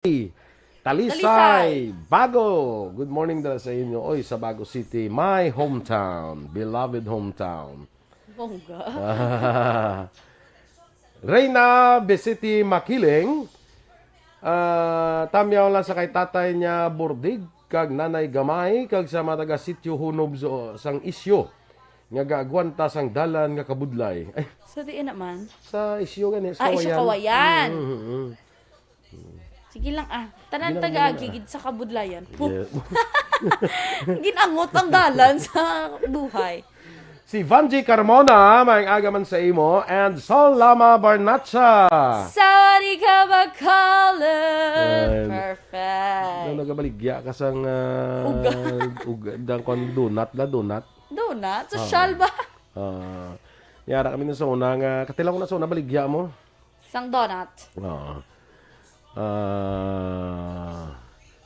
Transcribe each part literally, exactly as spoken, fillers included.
Talisay, Talisay. Bago. Good morning dala sa inyo. Oy, sa Bago City, my hometown, beloved hometown. Bongga. Reyna Besiti Makiling, ah, tamyaw lang sa kay tatay niya Burdig, kag nanay Gamay, kag sa mga taga Sitio Hunob so, sang Isyo, nga gaagwanta sang dalan nga kabudlay. Ay, Sa diin naman? Sa Isyo gani, sa Ah, Isyo Kawayan. Kawayan. Mm, mm, mm. Sige lang, ah. Tanan Ginang-, taga ginang-, agigid sa kabudlayan. Yeah. Ginangot ang dalan sa buhay. Si Vanji Carmona, maayong aga man sa imo, and Sol Lama Barnacha. Sawadee ka, Bacolod! Ayan. Perfect. Daw nagabaligya ka sang, ah, Uga. Uga, dang kwan, donut la, donut. Donut? Ah. Sosyal ba? Ah. Yara kami na sa una nga, katilaw ko na sa una, baligya mo. Sang donut. Oo. Ah,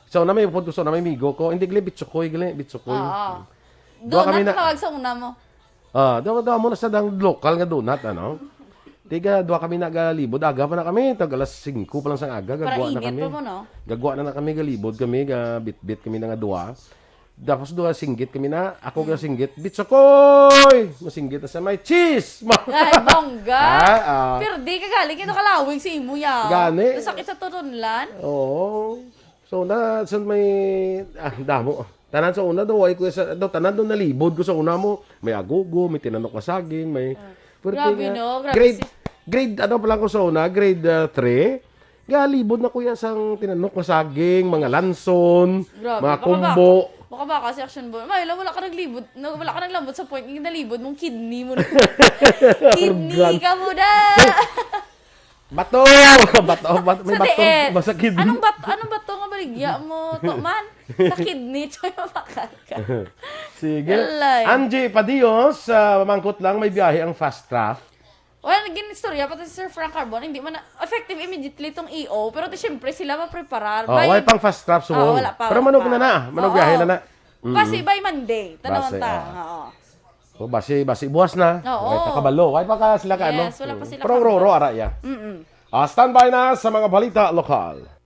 sa una may upod ko, sa una may migo ko. Hindi, gali, bitsukoy, gali, bitsukoy. Oo. Dua kami Donut na tawag sa una mo. Ah, daw, daw mo na sa dang lokal nga donut, ano? Tiga, dua kami nagalibod. Aga pa na kami. Tag alas singko pa lang sang aga. Para Gagwa na init kami. Pa mo, no? Gagwa na na kami. Galibod kami. Ga bitbit kami na nga dua. Tapos dua singgit kami na. Ako ga singgit. Bitsukoy! Masinggit na sa may cheese! Ma- Ay, bongga! Ah, ah. Pero di ka galing. Ito kalawig si imo, ya. Gani. Sakit sa tununlan. Oo. So, na, sa may, ah, damo. Tanan sa una daw, ay, kuya, sa, daw, tanan daw nalibod ko sa una mo. May agugo, may tinanok na saging, may Ah. Pero Grabe, kaya, no? Grabe grade, si grade, ano pa lang ko sa una, grade, ah, three. Galibod na, kuya, sang tinanok na saging, mga lanson, Grabe. mga Baka ba, kumbo. Baka ba kasi action ball. May, wala ka naglibod, na, wala ka naglambot sa point, yung nalibod mong kidney mo. Kidney Organ. Ka mo na! Bato! Bato, bato, may Sa bato. Diin. Basta kidney. Anong bat-, anong bato nga baligya mo, to man? Sa kidney, choy, mabakal ka. Sige. Yalay. Angie Padios, ah, mamangkot lang, may biyahe ang fast travel? Well, ginistorya pa to si Sir Frank Carbon, hindi man na effective immediately tong E O, pero to, syempre, sila mapreparar. Oh, By wala pang fast travel, Ah, subong. Wala pa, Pero wala manog pa. Na na, manog Oo. Biyahe na na. Mm. Basi by Monday, tanawon Basi, ta. Oo. Oo. O, basi, basi buwas na. Oo. Wala pa kabalo. Wala pa ka sila ka, ano? Yes, wala pa sila Pero kabalo. Roro, ara, ya. Mm-mm. Ah, standby na sa mga balita lokal.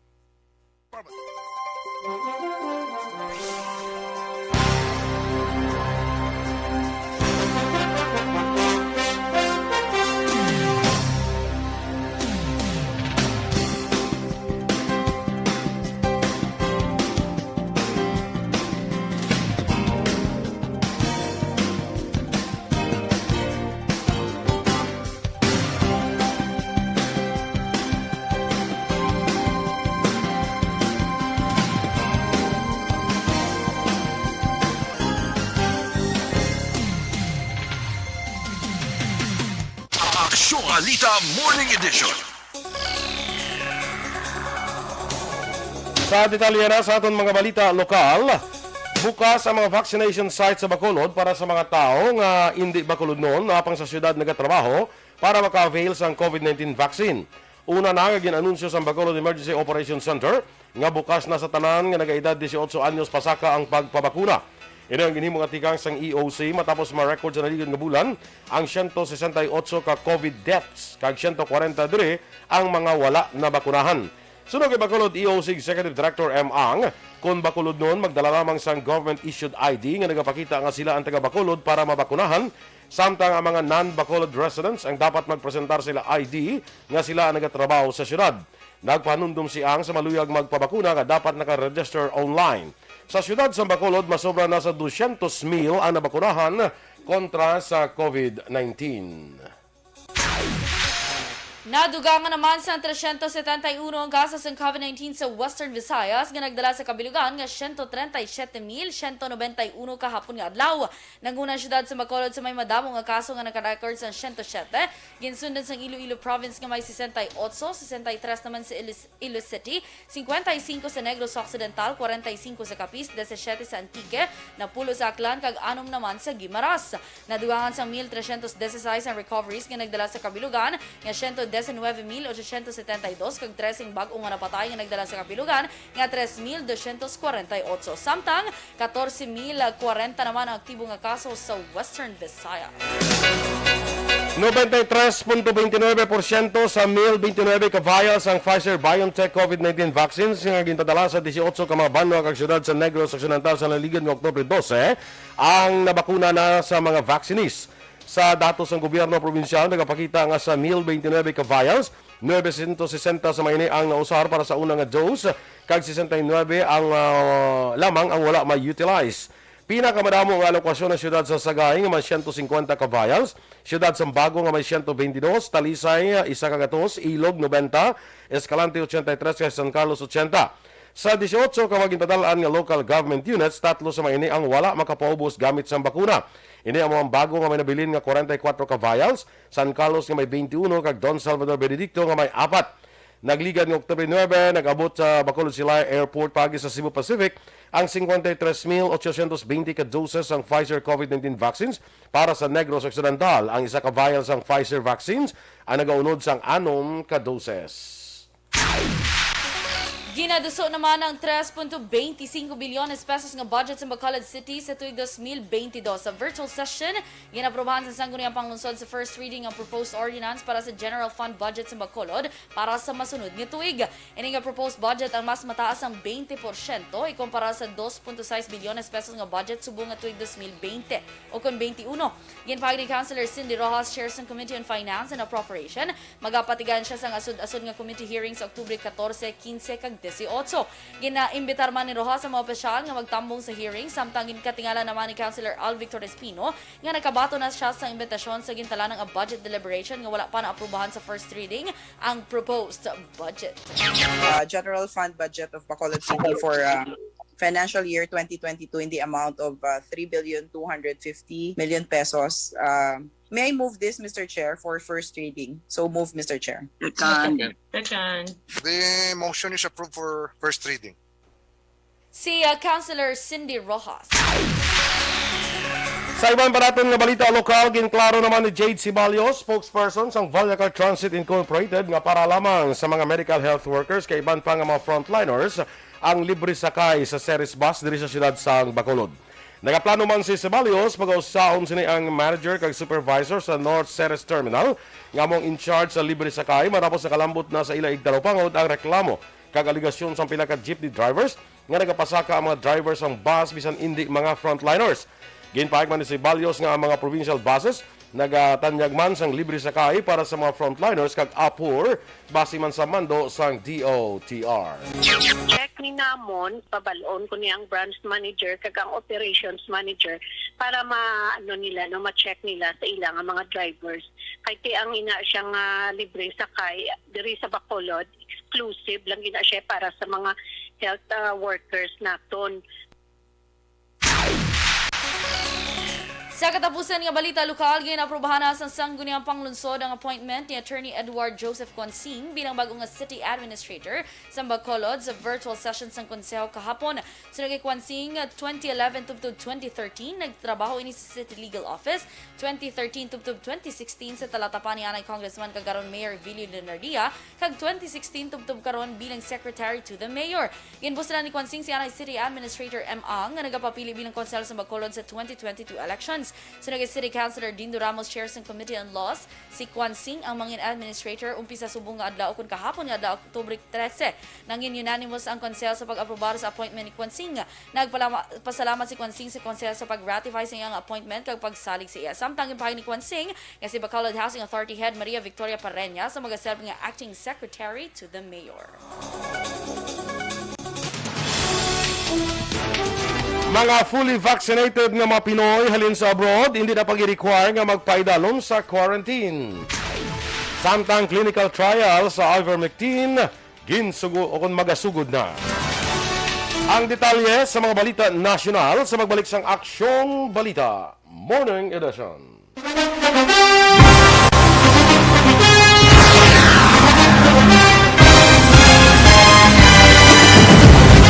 Aksyon Balita Morning Edition. Sa detalye na sa aton mga balita lokal, bukas ang mga vaccination site sa Bacolod para sa mga tawo nga indi Bacolodnon apang sa siyudad nagatrabaho para maka-avail sang COVID nineteen vaccine. Una na nga gin-anunsyo sang Bacolod Emergency Operation Center nga bukas na sa tanan nga nagaedad dieciocho anyos pasaka ang pagpabakuna. Ini ang ginhimo nga tikang sang E O C matapos ma-record sa naligad nga bulan ang siyento sesenta y otso ka COVID deaths kag siyento kwarenta diri ang mga wala nabakunahan. Suno kay Bacolod E O C Executive Director M. Ang, kon Bacolodnon magdala lamang sang government-issued I D nga nagapakita nga sila ang taga-Bacolod para mabakunahan, samtang ang mga non-Bacolod residents ang dapat magpresentar sila I D nga sila ang nagatrabaho sa siyudad. Nagpahanumdom si Ang sa maluyag magpabakuna nga dapat naka-register online. Sa siyudad sa Bacolod, masobra na sa dusyentos mil ang nabakunahan kontra sa COVID nineteen. Nadugangan naman sang tresyentos setenta y uno ang kaso sang COVID nineteen sa Western Visayas nga nagdala sa kabilugan nga siyento trenta y siyete mil siyento nobenta y uno kahapon nga adlaw. Nanguna ang siyudad sa Bacolod sa may madamo nga kaso nga naka-record sang siyento siyete, ginsundan sang Iloilo Province nga may sesenta y otso, sesenta y tres naman sa Ilis-, Iloilo City, singkwenta y singko sa Negros Occidental, kwarenta y singko sa Capiz, disisiyete sa Antique, napulo sa Aklan, kag anom naman sa Guimaras. Nadugangan sang mil tresyentos disisais ang recoveries nga nagdala sa kabilugan, nga siyento disinwebe mil ochosyentos setenta y dos, kag trese ang bag-o nga napatay nga nagdala sa kabilugan, nga tres mil dosyentos kwarenta y otso. Samtang, katorse mil kwarenta naman ang aktibo nga kaso sa Western Visayas. Nobenta y tres punto benti nuebe porsyento sa mil benti nuebe ka vials ang Pfizer-BioNTech COVID nineteen vaccines nga ginpadala sa disiotso ka mga banwa kag syudad sa Negros Occidental sa naligad nga Oktubre dose ang nabakuna na sa mga vaccinees. Sa datos sang gobyerno probinsyal, nagapakita nga sa mil benti nuebe ka vials, nuebe siyentos sesenta sa mga ini ang nausar para sa una nga dose, kag sesenta y nuebe ang, ah, lamang ang wala ma-utilize. Pinakamadamo nga alokasyon ang siyudad sa Sagay nga may siyento singkwenta ka vials, siyudad sang Bago nga may siyento benti dos, Talisay isa ka gatos, Ilog nobenta, Escalante ochenta y tres, kag San Carlos ochenta. Sa disiotso ka mga ginpadal-an nga local government units, tatlo sa mga ini ang wala makapaubos gamit sang bakuna. Ini ang mga Bago nga may nabilin nga kwarenta y kuwatro ka vials, San Carlos nga may benti uno, kag Don Salvador Benedicto nga may apat. Nagligad nga Oktubre nuebe, nag-abot sa Bacolod Silay Airport paagi sa Cebu Pacific ang singkwenta y tres mil ochocientos benti ka doses sang Pfizer COVID nineteen vaccines para sa Negros Occidental. Ang isa ka vial sang Pfizer vaccines ang nagaunod sang anom ka doses. Ginaduso naman ang tres punto benti singko bilyones pesos nga budget sa Bacolod City sa tuig dos mil benti dos. Sa virtual session, ginaprubahan sa Sangguniang Panglungsod sa first reading ang proposed ordinance para sa General Fund budget sa Bacolod para sa masunod nga tuig. Ini nga proposed budget ang mas mataas sang benti porsyento ikumpara sa dos punto sais bilyones pesos nga budget subong nga tuig dos mil benti o kon benti uno. Ginpahayag ni Councilor Cindy Rojas, Chair sang Committee on Finance and Appropriation, magapatigayon sia sang asod-asod nga committee hearing sa Oktubre katorse, kinse, kag disiotso. Ginaimbitar man ni Rojas ang mga opisyal nga magtambong sa hearing, samtang ginkatingala naman ni Councilor Al Victor Espino nga nakabaton na sia sa imbitasyon sa gintalanang budget deliberation nga wala pa naaprubahan sa first reading ang proposed budget. Uh, general fund budget of Bacolod City for uh, financial year twenty twenty-two in the amount of uh, three billion two hundred fifty million pesos. Uh, may I move this, Mister Chair, for first reading? So move, Mister Chair. Second. Second. The motion is approved for first reading. Si uh, Councilor Cindy Rojas. Sa iban pa naton nga balita lokal, ginklaro naman ni Jade Sibalyo, spokesperson sang Vallecar Transit Incorporated, nga para lamang sa mga medical health workers kag iban pa nga mga frontliners ang libre sakay sa Ceres Bus diri sa siyudad sang Bacolod. Nagaplano man si Ceballos, pagausaon sini ang manager kag supervisor sa North Ceres Terminal nga amo ang in charge sa libre sakay, matapos nakalambot na sa ila igtalupangod ang reklamo kag alegasyon sang pila ka jeepney drivers nga nagapasaka ang mga driver sang bus bisan indi mga frontliners. Ginpahayag man ni Ceballos nga ang mga provincial buses nagatanyag man sang libre sakay para sa mga frontliners kag apor base man sa mando sang D O T R. Check ni namon, pabal-on ko ni ang branch manager kag ang operations manager para ma-, ano nila, no, ma-check nila sa ila nga mga drivers. Kay ti ang ina siya nga libre sakay diri sa Bacolod, exclusive lang gina siya para sa mga health ah, workers naton. Sa katapusan nga balita lokal, ginaaprubahan na sang Sangguniang Panglungsod ang appointment ni Attorney Edward Joseph Consing bilang bag-o nga City Administrator sa Bacolod sa virtual session sang Konseho kahapon. Suno kay Consing, twenty eleven tubtob twenty thirteen, nagtrabaho ini sa City Legal Office, twenty thirteen tubtob twenty sixteen sa talatapan ni anay Congressman kag karon Mayor Vilio Leonardia, kag twenty sixteen tubtob karon bilang Secretary to the Mayor. Ginbuslan ni Consing si anay City Administrator M. Ang nga nagapapili bilang konsehal sa Bacolod sa twenty twenty-two elections. Suno kay City Councilor Dindo Ramos, Chair sang Committee on Laws, si Consing ang mangin administrator umpisa subong nga adlaw kon kahapon nga adlaw, Oktubre trese. Nangin unanimous ang konsehal sa pag-aprobar sa appointment ni Consing. Nagpasalamat si Consing sa konsehal sa pag-ratify sa iyang appointment kag pagsalig sa iya. Samtang ginpahayag ni Consing nga si Bacolod Housing Authority Head Maria Victoria Parreñas ang magaserbi nga acting secretary to the mayor. Mga fully vaccinated nga mga Pinoy halin sa abroad, hindi na pag-require nga magpaidalom sa quarantine. Samtang clinical trial sa ivermectin, ginsugo o kung magasugod na. Ang detalye sa mga balita nasyonal sa magbalik sang Aksyong Balita Morning Edition.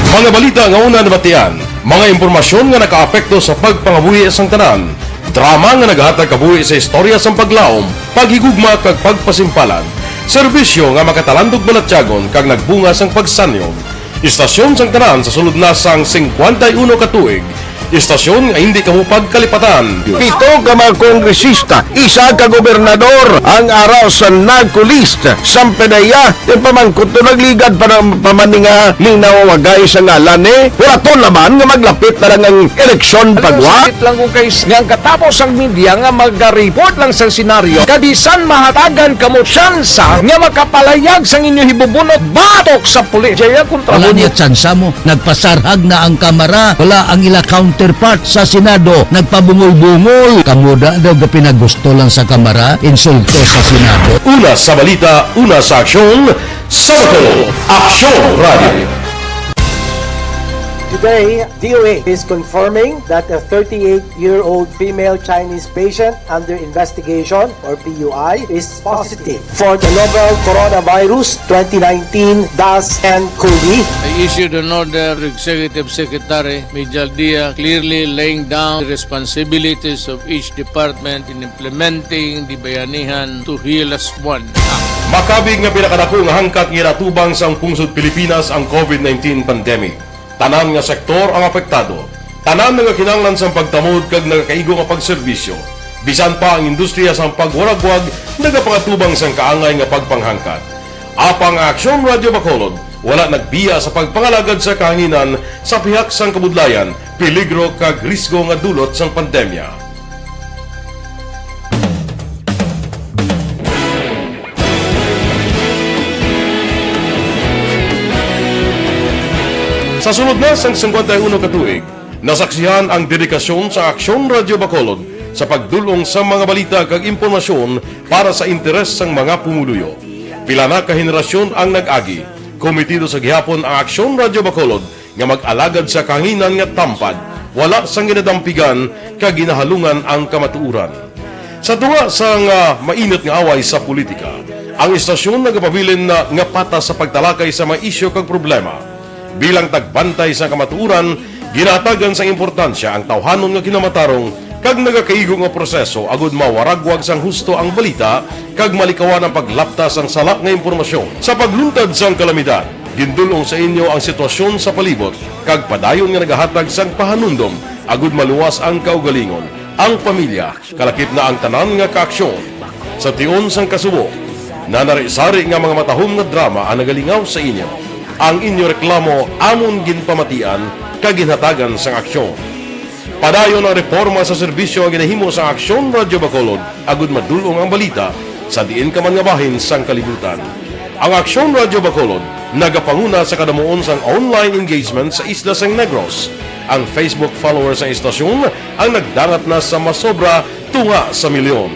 Mga balita nga una nabatian, mga impormasyon nga nakaapekto sa pagpangabuhi sang tanan, drama nga nagahatag kabuhi sa istorya sang paglaom, paghigugma kag pagpasimpalan, serbisyo nga makatalandog balatyagon kag nagbunga sang pagsanyon, istasyon sang tanan sa sulod na sang singkwenta y uno ka tuig, Istasyon nga hindi kamo pagkalipatan. Pito ka mga kongresista, isa ka gobernador ang ara sa NAGCO list. Sampedeya, yung pamangkot to nagligad pa ng pamaninga, linaw wagay sa ngalan eh. Wala to naman nga maglapit na lang ang eleksyon pagwa. Sakit lang kung kay nga ang katapos ang media nga mag-report lang sa senaryo, kabisan mahatagan kamo tsansa nga makapalayag sang inyo hibubunot batok sa pulis. Jaya kontra Wala mo niya tsansa mo. Nagpasarhag na ang Kamara. Wala ang ila counterpart sa Senado. Nagpabungol-bungol. Kamo da daw gapinagusto lang sa Kamara, insulto sa Senado. Una sa balita, una sa aksyon, sa Bacolod, Aksyon Radio. Today, D O A is confirming that a thirty-eight-year-old female Chinese patient under investigation, or P U I, is positive for the novel coronavirus twenty nineteen dash N COVID. I issued an order to Executive Secretary Mijal Dia, clearly laying down the responsibilities of each department in implementing the Bayanihan to Heal Us One Act. Makabig nga pinakadako nga hangkat nga ginatubang sang pungsod Pilipinas ang COVID nineteen pandemic. Tanan nga sektor ang apektado. Tanan nga kinahanglan sang pagtamod kag nagakaigo nga pagserbisyo. Bisan pa ang industriya sang pagwaragwag nagapangatubang sang kaangay nga pagpanghangkat. Apang ang Aksyon Radio Bacolod wala nagbiya sa pagpangalagad sa kahanginan sa pihak sang kabudlayan, peligro kag risgo nga dulot sang pandemya. Sa sulod na sang singkwenta y uno ka tuig, nasaksihan ang dedikasyon sa Aksyon Radio Bacolod sa pagdul-ong sa mga balita kag impormasyon para sa interes sang mga pumuluyo. Pila na ka henerasyon ang nag-agi. Komitido sa gihapon ang Aksyon Radio Bacolod nga mag-alagad sa kahanginan nga tampad, wala sang ginadampigan kag ginahalungan ang kamatuoran. Sa tunga sang, ah, mainit nga away sa politika, ang istasyon nagapabilin na nga patas sa pagtalakay sa mga isyu kag problema. Bilang tagbantay sa kamatuoran, ginahatagan sang importansya ang tawhanon nga kinamatarong kag nagakaigo nga proseso agud mawaragwag sang husto ang balita kag malikawan ang paglapta sang sala nga impormasyon. Sa pagluntad sang kalamidad, gindul-ong sa inyo ang sitwasyon sa palibot kag padayon nga nagahatag sang pahanumdom agud maluwas ang kaugalingon, ang pamilya, kalakip na ang tanan nga kaaksyon. Sa tion sang kasubo, nanari-sari nga mga matahom nga drama ang nagalingaw sa inyo. Ang inyo reklamo amon ginpamatian kag ginhatagan sang aksyon. Padayon ang reporma sa serbisyo nga ginahimo sa Aksyon Radyo Bacolod agud madul-ong ang balita sa diin ka man nga bahin sang kalibutan. Ang Aksyon Radyo Bacolod nagapanguna sa kadamuon sang online engagement sa isla sang Negros. Ang Facebook followers sang istasyon ang nagdangat na sa masobra tunga sa milyon.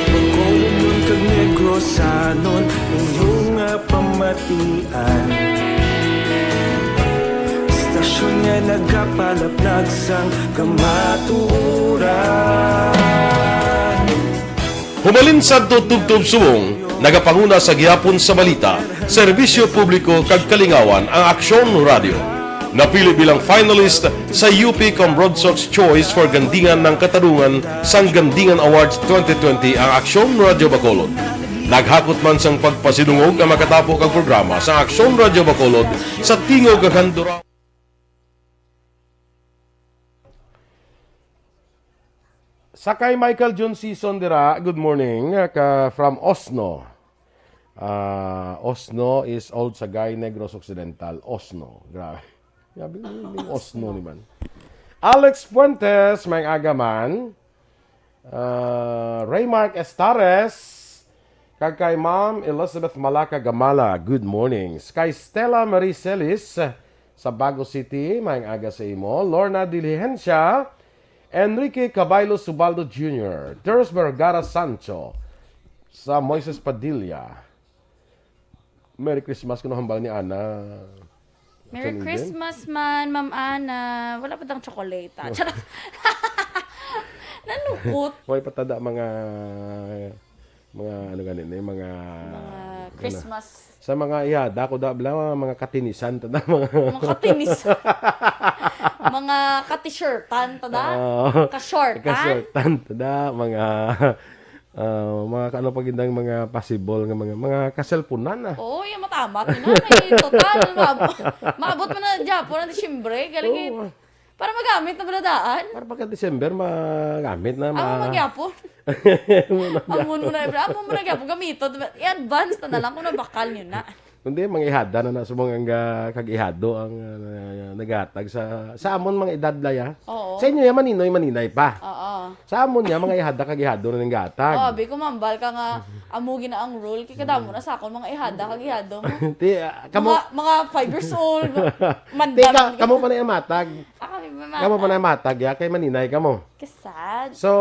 Bacolodnon kag Negrosanon, inyo nga pamatian. Istasyon nga nagapalaplag sang kamatuoran. Hubalin sadto tubtob subong, nagapanguna sa gihapon sa balita, serbisyo publiko kag kalingawan ang Aksyon Radyo. Napili bilang finalist sa U P Cambrodsoc's Choice for Gandingan ng Katarungan sang Gandingan Awards twenty twenty ang Aksyon Radyo Bacolod. Naghakot man sang pagpasidungog ang makatapo kag programa sa Aksyon Radyo Bacolod sa tingog kag handuraw. Sa kay Michael Jun Season dira, good morning, uh, ka, from Osno. Ah, Osno is Old Sagay, Negros Occidental. Osno. Grabe. Grabe yung Osno ni man. Alex Fuentes, may aga man. Ah, Raymark Estares, kag kay Ma'am Elizabeth Malaka Gamala, good morning. Kay Stella Marie Celis, sa Bago City, maayong aga sa imo. Lorna Diligencia, Enrique Cabaylo Subaldo Junior, Teres Vergara Sancho, sa Moises Padilla. Merry Christmas kuno hambal ni Ana. Merry Christmas man, Ma'am Ana. Wala pa tang chocolate, ah. Charot. Nanukot. Way patada mga, mga ano gani ni, mga, mga ano, Christmas. Sa mga, iya, dako da bla, mga katinisan, tada, mga mga katinisan. Mga katishirtan, tada. Oo. Kashortan. Kashortan, tada, mga Ah, mga ka-, ano pa gid ang mga possible nga mga, mga kaselpunan, ah. Oo, yung matamat na. Ay, total, maab-, maabot man na Japon ang Disyembre. Galing Oo. Para magamit na bala daan? Para pagka December, magamit na, Amo ma- man gyapon. Muna Amon mo na, bro. Amo mo na gyapon. Gamito. I-advance na na lang kung nabakal nyo na. Kundi, mga ihada na na sa mga nga kag-ihado ang, ah, naghatag sa, sa amon mga edad, laya. Oo. Sa inyo, ya, maninoy, maninay pa. Oo. Sa amon niya, mga ihada kag ihado na nang gatag. Oh, abi ko, mambal ka nga, amo gina ang rule, kay kadamo na sa akon, mga ihada kag ihado mo. Ti, ah, kamo Mga, mga five years old, Ti, manda ka, na. Kamo pa na imatag. Ah, kami pa Kamo pa na imatag, ya, kay maninay kamo. Kasad. So,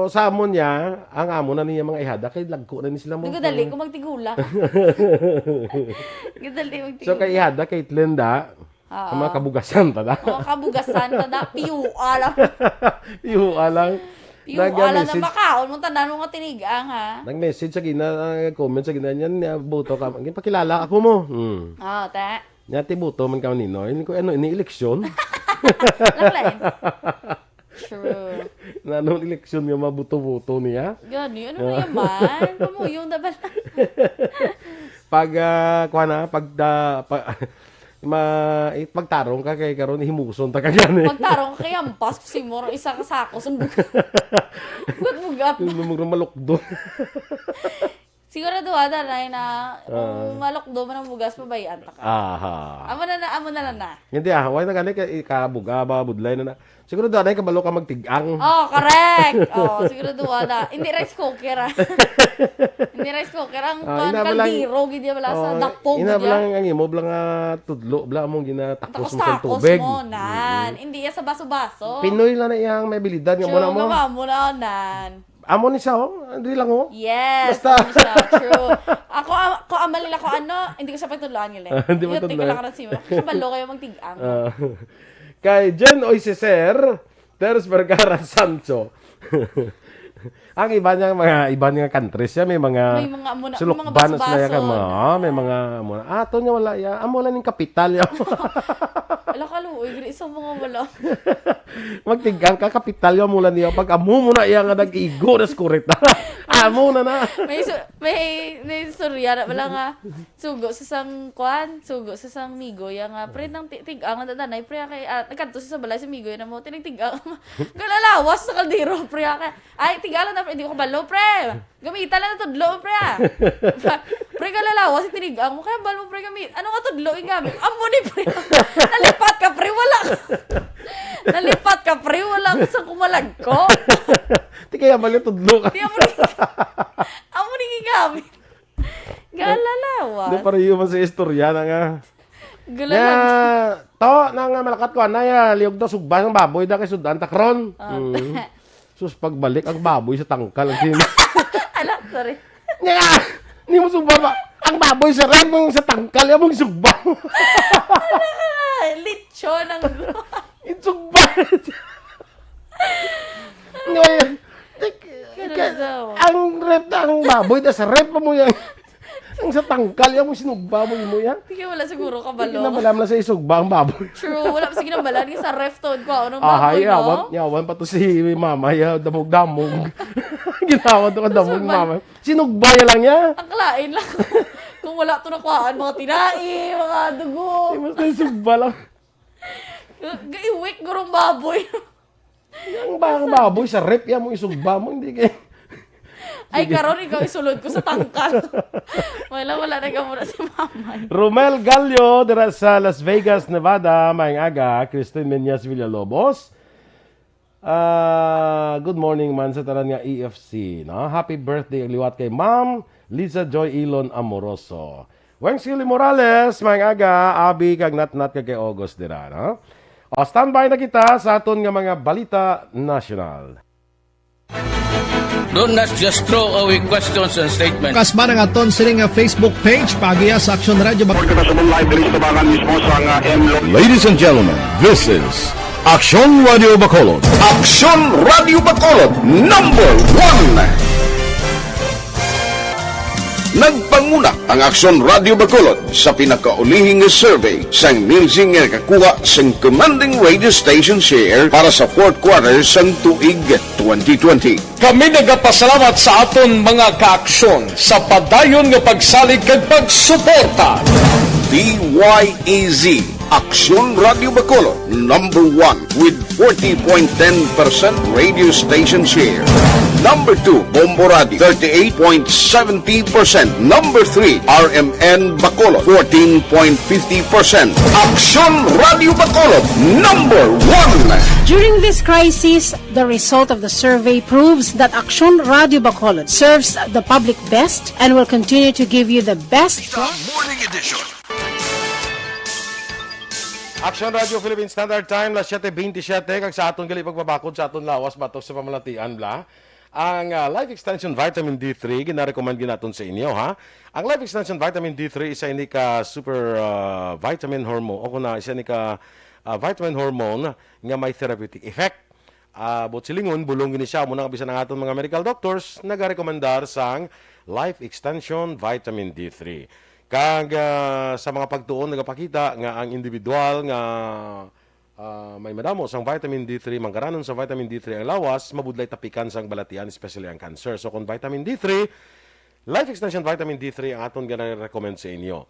sa amon niya, ang amo na niya mga ihada, kay lagko na ni sila mo. Nagadali ko magtigula. Nagadali magtigula. So, kay ihada, kay Linda, Oo. Ang mga kabugasan ta na. Mga kabugasan ta na. Piyua lang. Piyua lang. Piyua lang na Nag-message. Makaon mo tanan mga tinigang, ha? Nag-message sa gina, ah, comment sa gina niyan, niya, buto ka. Ginpakilala ako mo. Hmm. Oo, ta. Niya, ti buto man ka, Ninoy. Ini ko, ano, ini eleksyon? Laklay. True. Nanong eleksyon nga mabuto-buto niya? Gani, ano Ah. na yaman? Pamuyong na bala. Pag, ah, kuha na, pag, ah, pa, ma, eh, pagtarong ka kay karon himuson ta ka gani. Pagtarong ka kay hampas ko si Moro, isa ka sako, sundog. Bugat-bugat. Yung lumang malukdo. Sigurado ada na na, kung Ah. malukdo man ang bugas, pabayaan ta ka. Aha. Amo na na, amo na lang na. Hindi ah, why na gani kay ikabuga ba, budlay na na. Sigurado anay kabalo ka magtigang. Oh, correct. Oh, sigurado ada. Hindi rice cooker, ah. Hindi rice cooker. Ang Ah, kuwan, ina ba lang kaldero, gid yan, wala sa Oh, dapog, ina gid ba yan. Lang ang imo, bala nga tudlo, bala among ginatakos mo sa Takos-takos tubig. Mo, nan. Mm. Hindi yan sa baso-baso. Pinoy lang na iyang may abilidad nga True, muna mo. Nga mamo na, nan. Amo ni siya, oh. Hindi lang, oh. Yes, Basta. Ano siya, true. Ako, am-, ko amal nila ko ano, hindi ko siya pagtudloan nila. Hindi mo Yun, tingko tudloan. Lang ka na si Mama. Kabalo kayo magtigang. Ah. Kay Jen Oisiser, Teres Vergara Sancho. Ang iba niya, mga iba niya countries siya, may mga May mga muna, may mga sulukban na sila baso-baso ka, mga, na. Ah, may mga muna. Ah, to niya wala ya. Amo lang yung kapital ya. Ala ka, luoy, giri sa mga wala. Magtigang ka, kapital ya mula niya. Pag amo mo na iya nga nag-igo na sa kurita. Amo na na. May su-, may, may istorya na wala nga. Sugo sa sang kwan, sugo sa sang migo ya nga, "Pre, nang ti-, tigang na danay, pre, ah, kay, ah, nagkadto sa balay sa migo ya na mo, tinigtigang mo." Galalawas sa kaldero, pre, ah, kay, "Ay, tigala na, pre, hindi ko kabalo, pre. Gamita lang na tudlo, pre, ah." Pre, galalawas, tinigang mo, kaya bal mo, pre, gamit. Ano nga tudlo yung gamit? Amo ni, pre. Nalipat ka, pre, wala ka. Nalipat ka, pre, wala ka sa kumalagko. Di kaya bal yung tudlo ka. Di amo ni, amo ni gamit. Galalawas. Di, pareho man sa istorya na nga. Gulalan. Nga, to, na nga malakat ko, anay, ah, liog daw, sugba ang baboy, da kay sudan, takron. Ah, Mm. ta- Sus, pagbalik, ang baboy sa tangkal, ang sin- Ala, sorry. Nga, ni mo sugba ba? Ang baboy sa ram, ang sa tangkal, yung sugba. Ala ka, lechon ang Yung sugba. Ngayon, tik-, Karuzawa. Ang ref na ang baboy, da sa ref mo yan. Ang sa tangkal, yan mo sinugba mo, mo yan. Sige, wala siguro kabalo. Hindi na wala man sa isugba ang baboy. True, wala pa sige nang balaan sa ref to, ko, ano, Ahay, baboy, no? Yawan, yawan pa to si mama, ya, damog-damog. Ginawa to ka damog Sinugba. Mama. Sinugba ya lang ya. Ang kalain lang. Kung wala to nakuhaan, mga tinai, mga dugo. Di, basta yung sugba lang. Ga-, gaiwik, gurong baboy. Ang ba, ang baboy sa ref, yan mo isugba mo, hindi kay Ay, karon ikaw isulod ko sa tangkal. Wala, wala na ka muna si mamay. Romel Gallo, dira sa Las Vegas, Nevada. Maayong aga, Christine Meñas Villalobos. Ah, good morning man sa tanan nga E F C, no? Happy birthday, liwat kay Ma'am Liza Joy Elon Amoroso. Weng Silly Morales, maayong aga, Abi, kag Natnat, kag kay August dira, no? O, standby na kita sa aton nga mga balita nasyonal. Don't just throw away questions and statements. Kasman ang aton sini nga Facebook page, paagiha sa Aksyon Radio Bak- Report kita sa live diri sa Tabangan mismo sa nga M Lo- Ladies and gentlemen, this is Aksyon Radio Bacolod. Aksyon Radio Bacolod, number one. Nagpanguna ang Aksyon Radio Bacolod sa pinakaulihi nga survey sang Nielsen nga nakakuha sang commanding radio station share para sa fourth quarter sang tuig twenty twenty. Kami nagapasalamat sa aton mga kaaksyon sa padayon nga pagsalig kag pagsuporta. D Y E Z Aksyon Radio Bacolod, number one with forty point ten percent radio station share. Number two, Bombo Radio, thirty-eight point seventy percent. Number three, R M N Bacolod, fourteen point fifty percent. Aksyon Radio Bacolod, number one. During this crisis, the result of the survey proves that Aksyon Radio Bacolod serves the public best and will continue to give you the best. Morning Edition. Action Radio Philippine Standard Time, las siete veintisiete, kag sa aton gali pagbabakod sa aton lawas batok sa pamalatian, bla. Ang, ah, Life Extension Vitamin D three, ginarecommend gyud naton sa inyo, ha. Ang Life Extension Vitamin D three, isa ini ka super, ah, vitamin hormone, o kuna, isa ini ka, ah, vitamin hormone nga may therapeutic effect. Ah, buot silingon, bulong gini siya, amo na nga bisan ang aton mga medical doctors nagarekomendar sang Life Extension Vitamin D three. Kag, ah, sa mga pagtuon nagapakita nga ang individual nga, ah, may madamo sang vitamin D three, manggaranon sa vitamin D three ang lawas, mabudlay tapikan sang balatian, especially ang cancer. So, kung vitamin D three, Life Extension Vitamin D three ang aton gina-recommend sa inyo.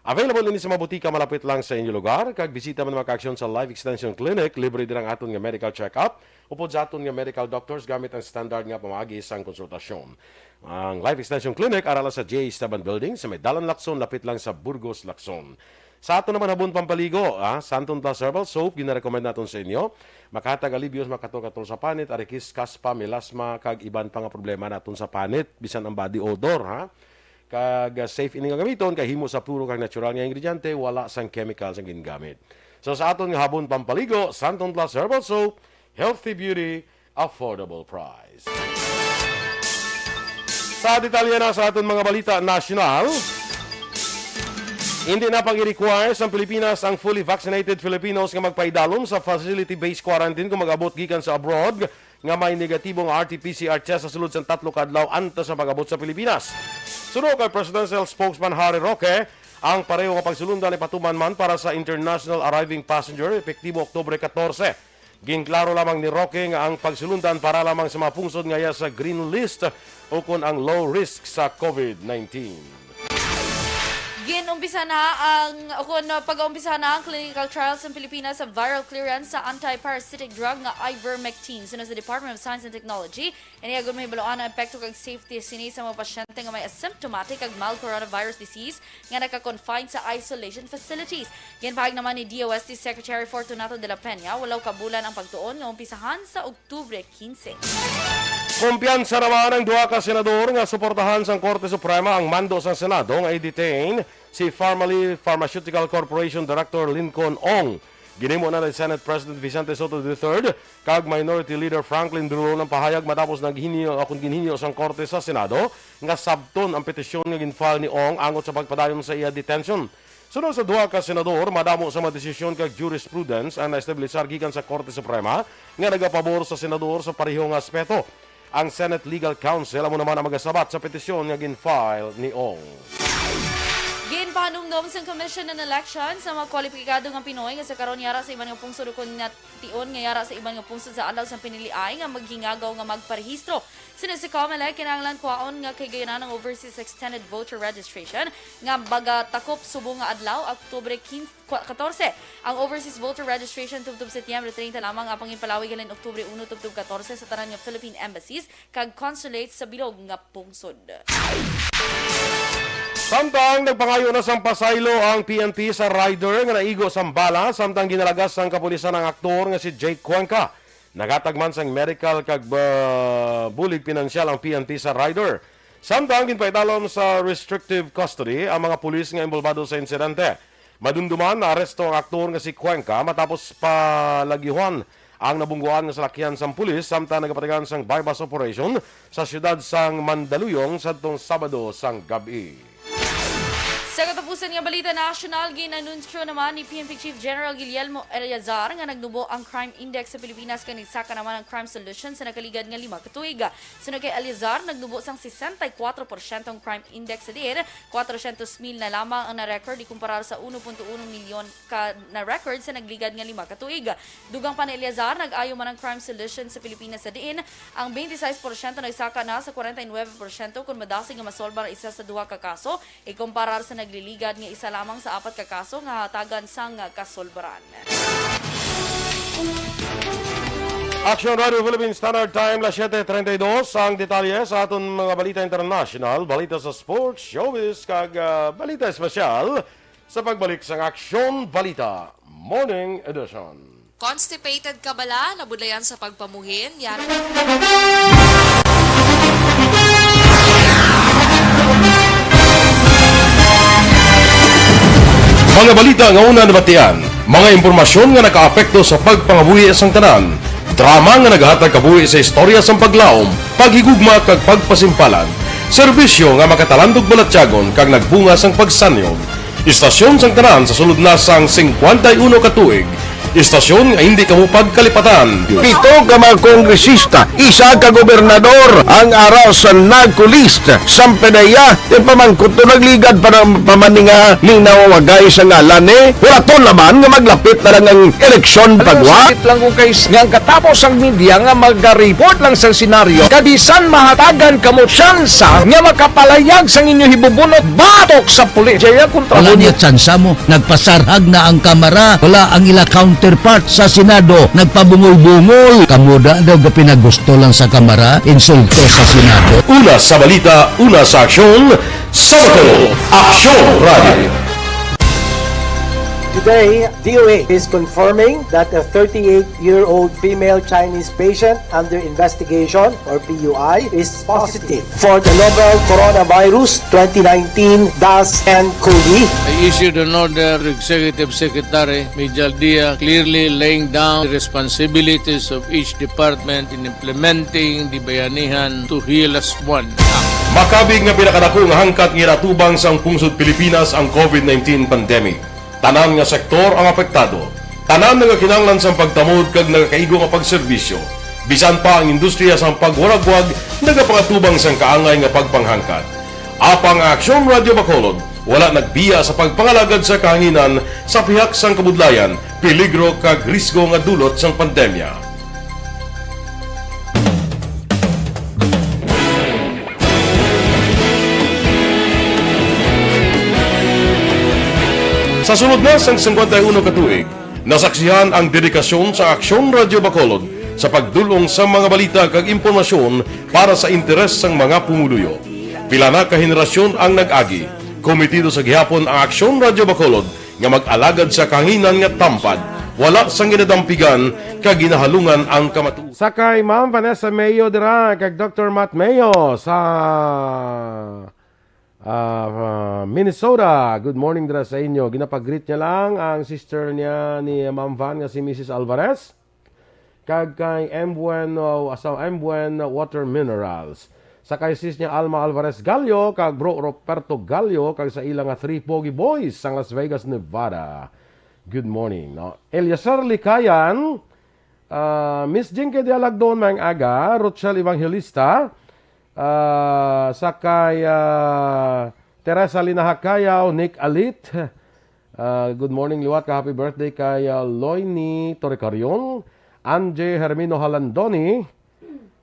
Available ini sa mga butika malapit lang sa inyo lugar, kag bisita man mga ka-aksyon sa Life Extension Clinic, libre din ang aton nga medical check-up, upod sa aton nga medical doctors gamit ang standard nga pamaagi sang konsultasyon. Ang Life Extension Clinic ara lang sa J Estaban Building sa may Dalan Lacson, lapit lang sa Burgos, Lacson. Sa aton naman habon pampaligo, ah, Santon Plus Herbal Soap, ginarekomend naton sa inyo. Makahatag alibyo sa mga katol-katol sa panit, arikis, kaspa, melasma, kag iban pa nga problema naton sa panit, bisan ang body odor, ha? Kag, ah, safe ini nga gamiton kay himo sa puro kag natural nga ingrediente, wala sang chemical sang gingamit. So, sa aton nga habon pampaligo, Santon Plus Herbal Soap, healthy beauty, affordable price. Sa detalye na sa aton mga balita nasyonal, hindi na pag-require sang Pilipinas ang fully vaccinated Filipinos nga magpaidalom sa facility-based quarantine kung mag-abot gikan sa abroad nga may negatibo nga R T P C R test sa sulod sang tatlo ka adlaw antes sa pag-abot sa Pilipinas. Suno kay Presidential Spokesman Harry Roque, ang pareho nga pagsulondan ipatuman man para sa international arriving passenger, epektibo Oktubre katorse. Ginklaro lamang ni Roque nga ang pagsulondan para lamang sa mga pungsod nga iya sa green list ukon ang low risk sa COVID nineteen. Ginumpisa na ang, o kun pag-umpisa na ang clinical trials sa Pilipinas sa viral clearance sa anti-parasitic drug nga ivermectin. Suno sa Department of Science and Technology, ini agud mahibaluan ang epekto kag safety sini sa mga pasyente nga may asymptomatic kag mild coronavirus disease nga naka-confine sa isolation facilities. Ginpahayag naman ni D O S T Secretary Fortunato de la Peña, walo ka bulan ang pagtuon nga umpisahan sa Oktubre quince. Kumpiyansa naman ang duha ka senador nga suportahan sang Korte Suprema ang mando sang Senado nga i-detain si Farmally Pharmaceutical Corporation Director Lincoln Ong. Ginhimo na ni Senate President Vicente Sotto the third kag Minority Leader Franklin Drilon ang pahayag matapos naghinyo, akon ginhinyo sang Korte sa Senado nga sabton ang petisyon nga gin-file ni Ong angot sa pagpadayon sa iya detention. Suno sa duha ka senador, madamo sa mga desisyon kag jurisprudence ang naestablisar gikan sa Korte Suprema nga nagapabor sa senador sa pareho nga aspeto. Ang Senate Legal Counsel amo naman ang magasabat sa petisyon nga gin-file ni Ong. Ginpahanumdom sang Commission on Elections ang mga kwalipikado nga Pinoy nga sa karon yara sa iban nga pungsod ukon nga tion nga yara sa iban nga pungsod sa adlaw sang piniliay nga maghingagaw nga magparehistro. Suno sa COMELEC, kinahanglan kwaon nga kahigayonan ang overseas extended voter registration nga magatakop subong nga adlaw, Oktubre quince, katorse. Ang overseas voter registration tubtob Setyembre treinta lamang, apang ginpalawig halin Oktubre uno tubtob katorse sa tanan nga Philippine embassies kag consulates sa bilog nga pungsod. Samtang nagpangayo na sang pasaylo ang P N P sa rider nga naigo sang bala, samtang ginalagas sang kapulisan ang aktor nga si Jake Cuenca. Naghatag man sang medical kag, ah, bulig pinansyal ang P N P sa rider. Samtang ginpaidalom sa restrictive custody ang mga pulis nga inbolbado sa insidente. Madumduman, naaresto ang aktor nga si Cuenca matapos palagyuhan ang nabungguan nga salakyan sang pulis samtang nagapatigayon sang buy-bust operation sa siyudad sang Mandaluyong sadtong Sabado sang gab-i. Sa katapusan nga balita nasyonal, gin-anunsyo naman ni P N P Chief General Guillermo Eleazar nga nagnubo ang crime index sa Pilipinas kag nagsaka naman ang crime solution sa nakaligad nga lima ka tuig. Suno kay Eleazar, nagnubo sang sesenta y kuatro porsyento ang crime index sa diin, kwatrosyentos mil na lamang ang na-record ikumparar sa uno punto uno milyon ka na-record sa nagligad nga lima ka tuig. Dugang pa ni Eleazar, nag-ayo man ang crime solution sa Pilipinas sa diin ang twenty-six porsyento nagsaka na sa forty-nine porsyento kon madasig nga masolba ang isa sa duha ka kaso ikumparar sa Nagliligad nga isa lamang sa apat ka kaso nga hatagan sang kasulbaran. Action Radio Philippines Standard Time, las siete treinta y dos. Ang detalye sa aton mga balita international, balita sa sports, showbiz, kag, ah, balita espesyal sa pagbalik sang Aksyon Balita Morning Edition. Constipated ka bala? Nabudlayan sa pagpamuhin? Yari. Mga balita nga una nabatian, mga impormasyon nga nakaapekto sa pagpangabuhi sang tanan, drama nga nagahatag kabuhi sa istorya sang paglaom, paghigugma kag pagpasimpalan, serbisyo nga makatalandog balatyagon kag nagbunga sang pagsanyog. Istasyon sang tanan sa sulod na sang singkwenta y uno ka tuig. Istasyon nga hindi kamo pagkalipatan. Pito ka mga kongresista, isa ka gobernador ang ara sa NAGCO list. Sang P D E A, ti pamangkot to nagligad pa na, pa man ni nga ning nawawagay sa ngalan ni. Wala to naman nga maglapit na lang ang eleksyon. Alam mo, pagwa. Sakit lang kung kay s-, nga ang katapos ang media nga magariport lang sa senaryo. Kabisan mahatagan kamo tsansa nga makapalayag sang inyo hibubunot batok sa pulis. Jaya kontra. Wala mo niya tsansa mo. Nagpasarhag na ang Kamara. Wala ang ila counterpart sa Senado. Nagpabungol-bungol. Kamo da daw gapinagusto lang sa Kamara. Insulto sa Senado. Una sa balita, una sa aksyon, sa Bacolod, Aksyon Radio. Today, D O H is confirming that a thirty-eight-year-old female Chinese patient under investigation, or P U I, is positive for the novel coronavirus twenty nineteen dash N COVID. I issued an order to Executive Secretary Mijal Dia, clearly laying down the responsibilities of each department in implementing the Bayanihan to Heal Us One Act. Makabig nga pinakadako nga hangkat nga ginatubang sang pungsod Pilipinas ang COVID nineteen pandemic. Tanan nga sektor ang apektado. Tanan nagakinahanglan sang pagtamod kag nagakaigo nga pagserbisyo. Bisan pa ang industriya sang pagwaragwag nagapangatubang sang kaangay nga pagpanghangkat. Apang ang Aksyon Radio Bacolod wala nagbiya sa pagpangalagad sa kahanginan sa pihak sang kabudlayan, peligro kag risgo nga dulot sang pandemya. Sa sulod na sang singkwenta y uno ka tuig, nasaksihan ang dedikasyon sa Aksyon Radio Bacolod sa pagdul-ong sa mga balita kag impormasyon para sa interes sang mga pumuluyo. Pila na ka henerasyon ang nag-agi. Komitido sa gihapon ang Aksyon Radio Bacolod nga mag-alagad sa kahanginan nga tampad, wala sang ginadampigan kag ginahalungan ang kamatuoran. Sa kay Ma'am Vanessa Mayo dira kag Doctor Matt Mayo sa, ah, ah, Minnesota. Good morning dira sa inyo. Ginapag-greet niya lang ang sister niya ni Ma'am Van nga si Missus Alvarez. Kag kay M Buen, uh, sa M Buen Water Minerals. Sa kay sis niya Alma Alvarez Gallo, kag Bro Roberto Gallo, kag sa ila nga three Pogi Boys sang Las Vegas, Nevada. Good morning, no? Eliaser Likayan, ah, Miss Jinky Dialagdon, maayong aga, Rochelle Evangelista, ah, sa kay, ah, Teresa Linaha Cayaw, Nick Alit, ah, good morning, liwat ka, happy birthday kay, ah, Loini Torrecarion, Angie Hermino Halandoni,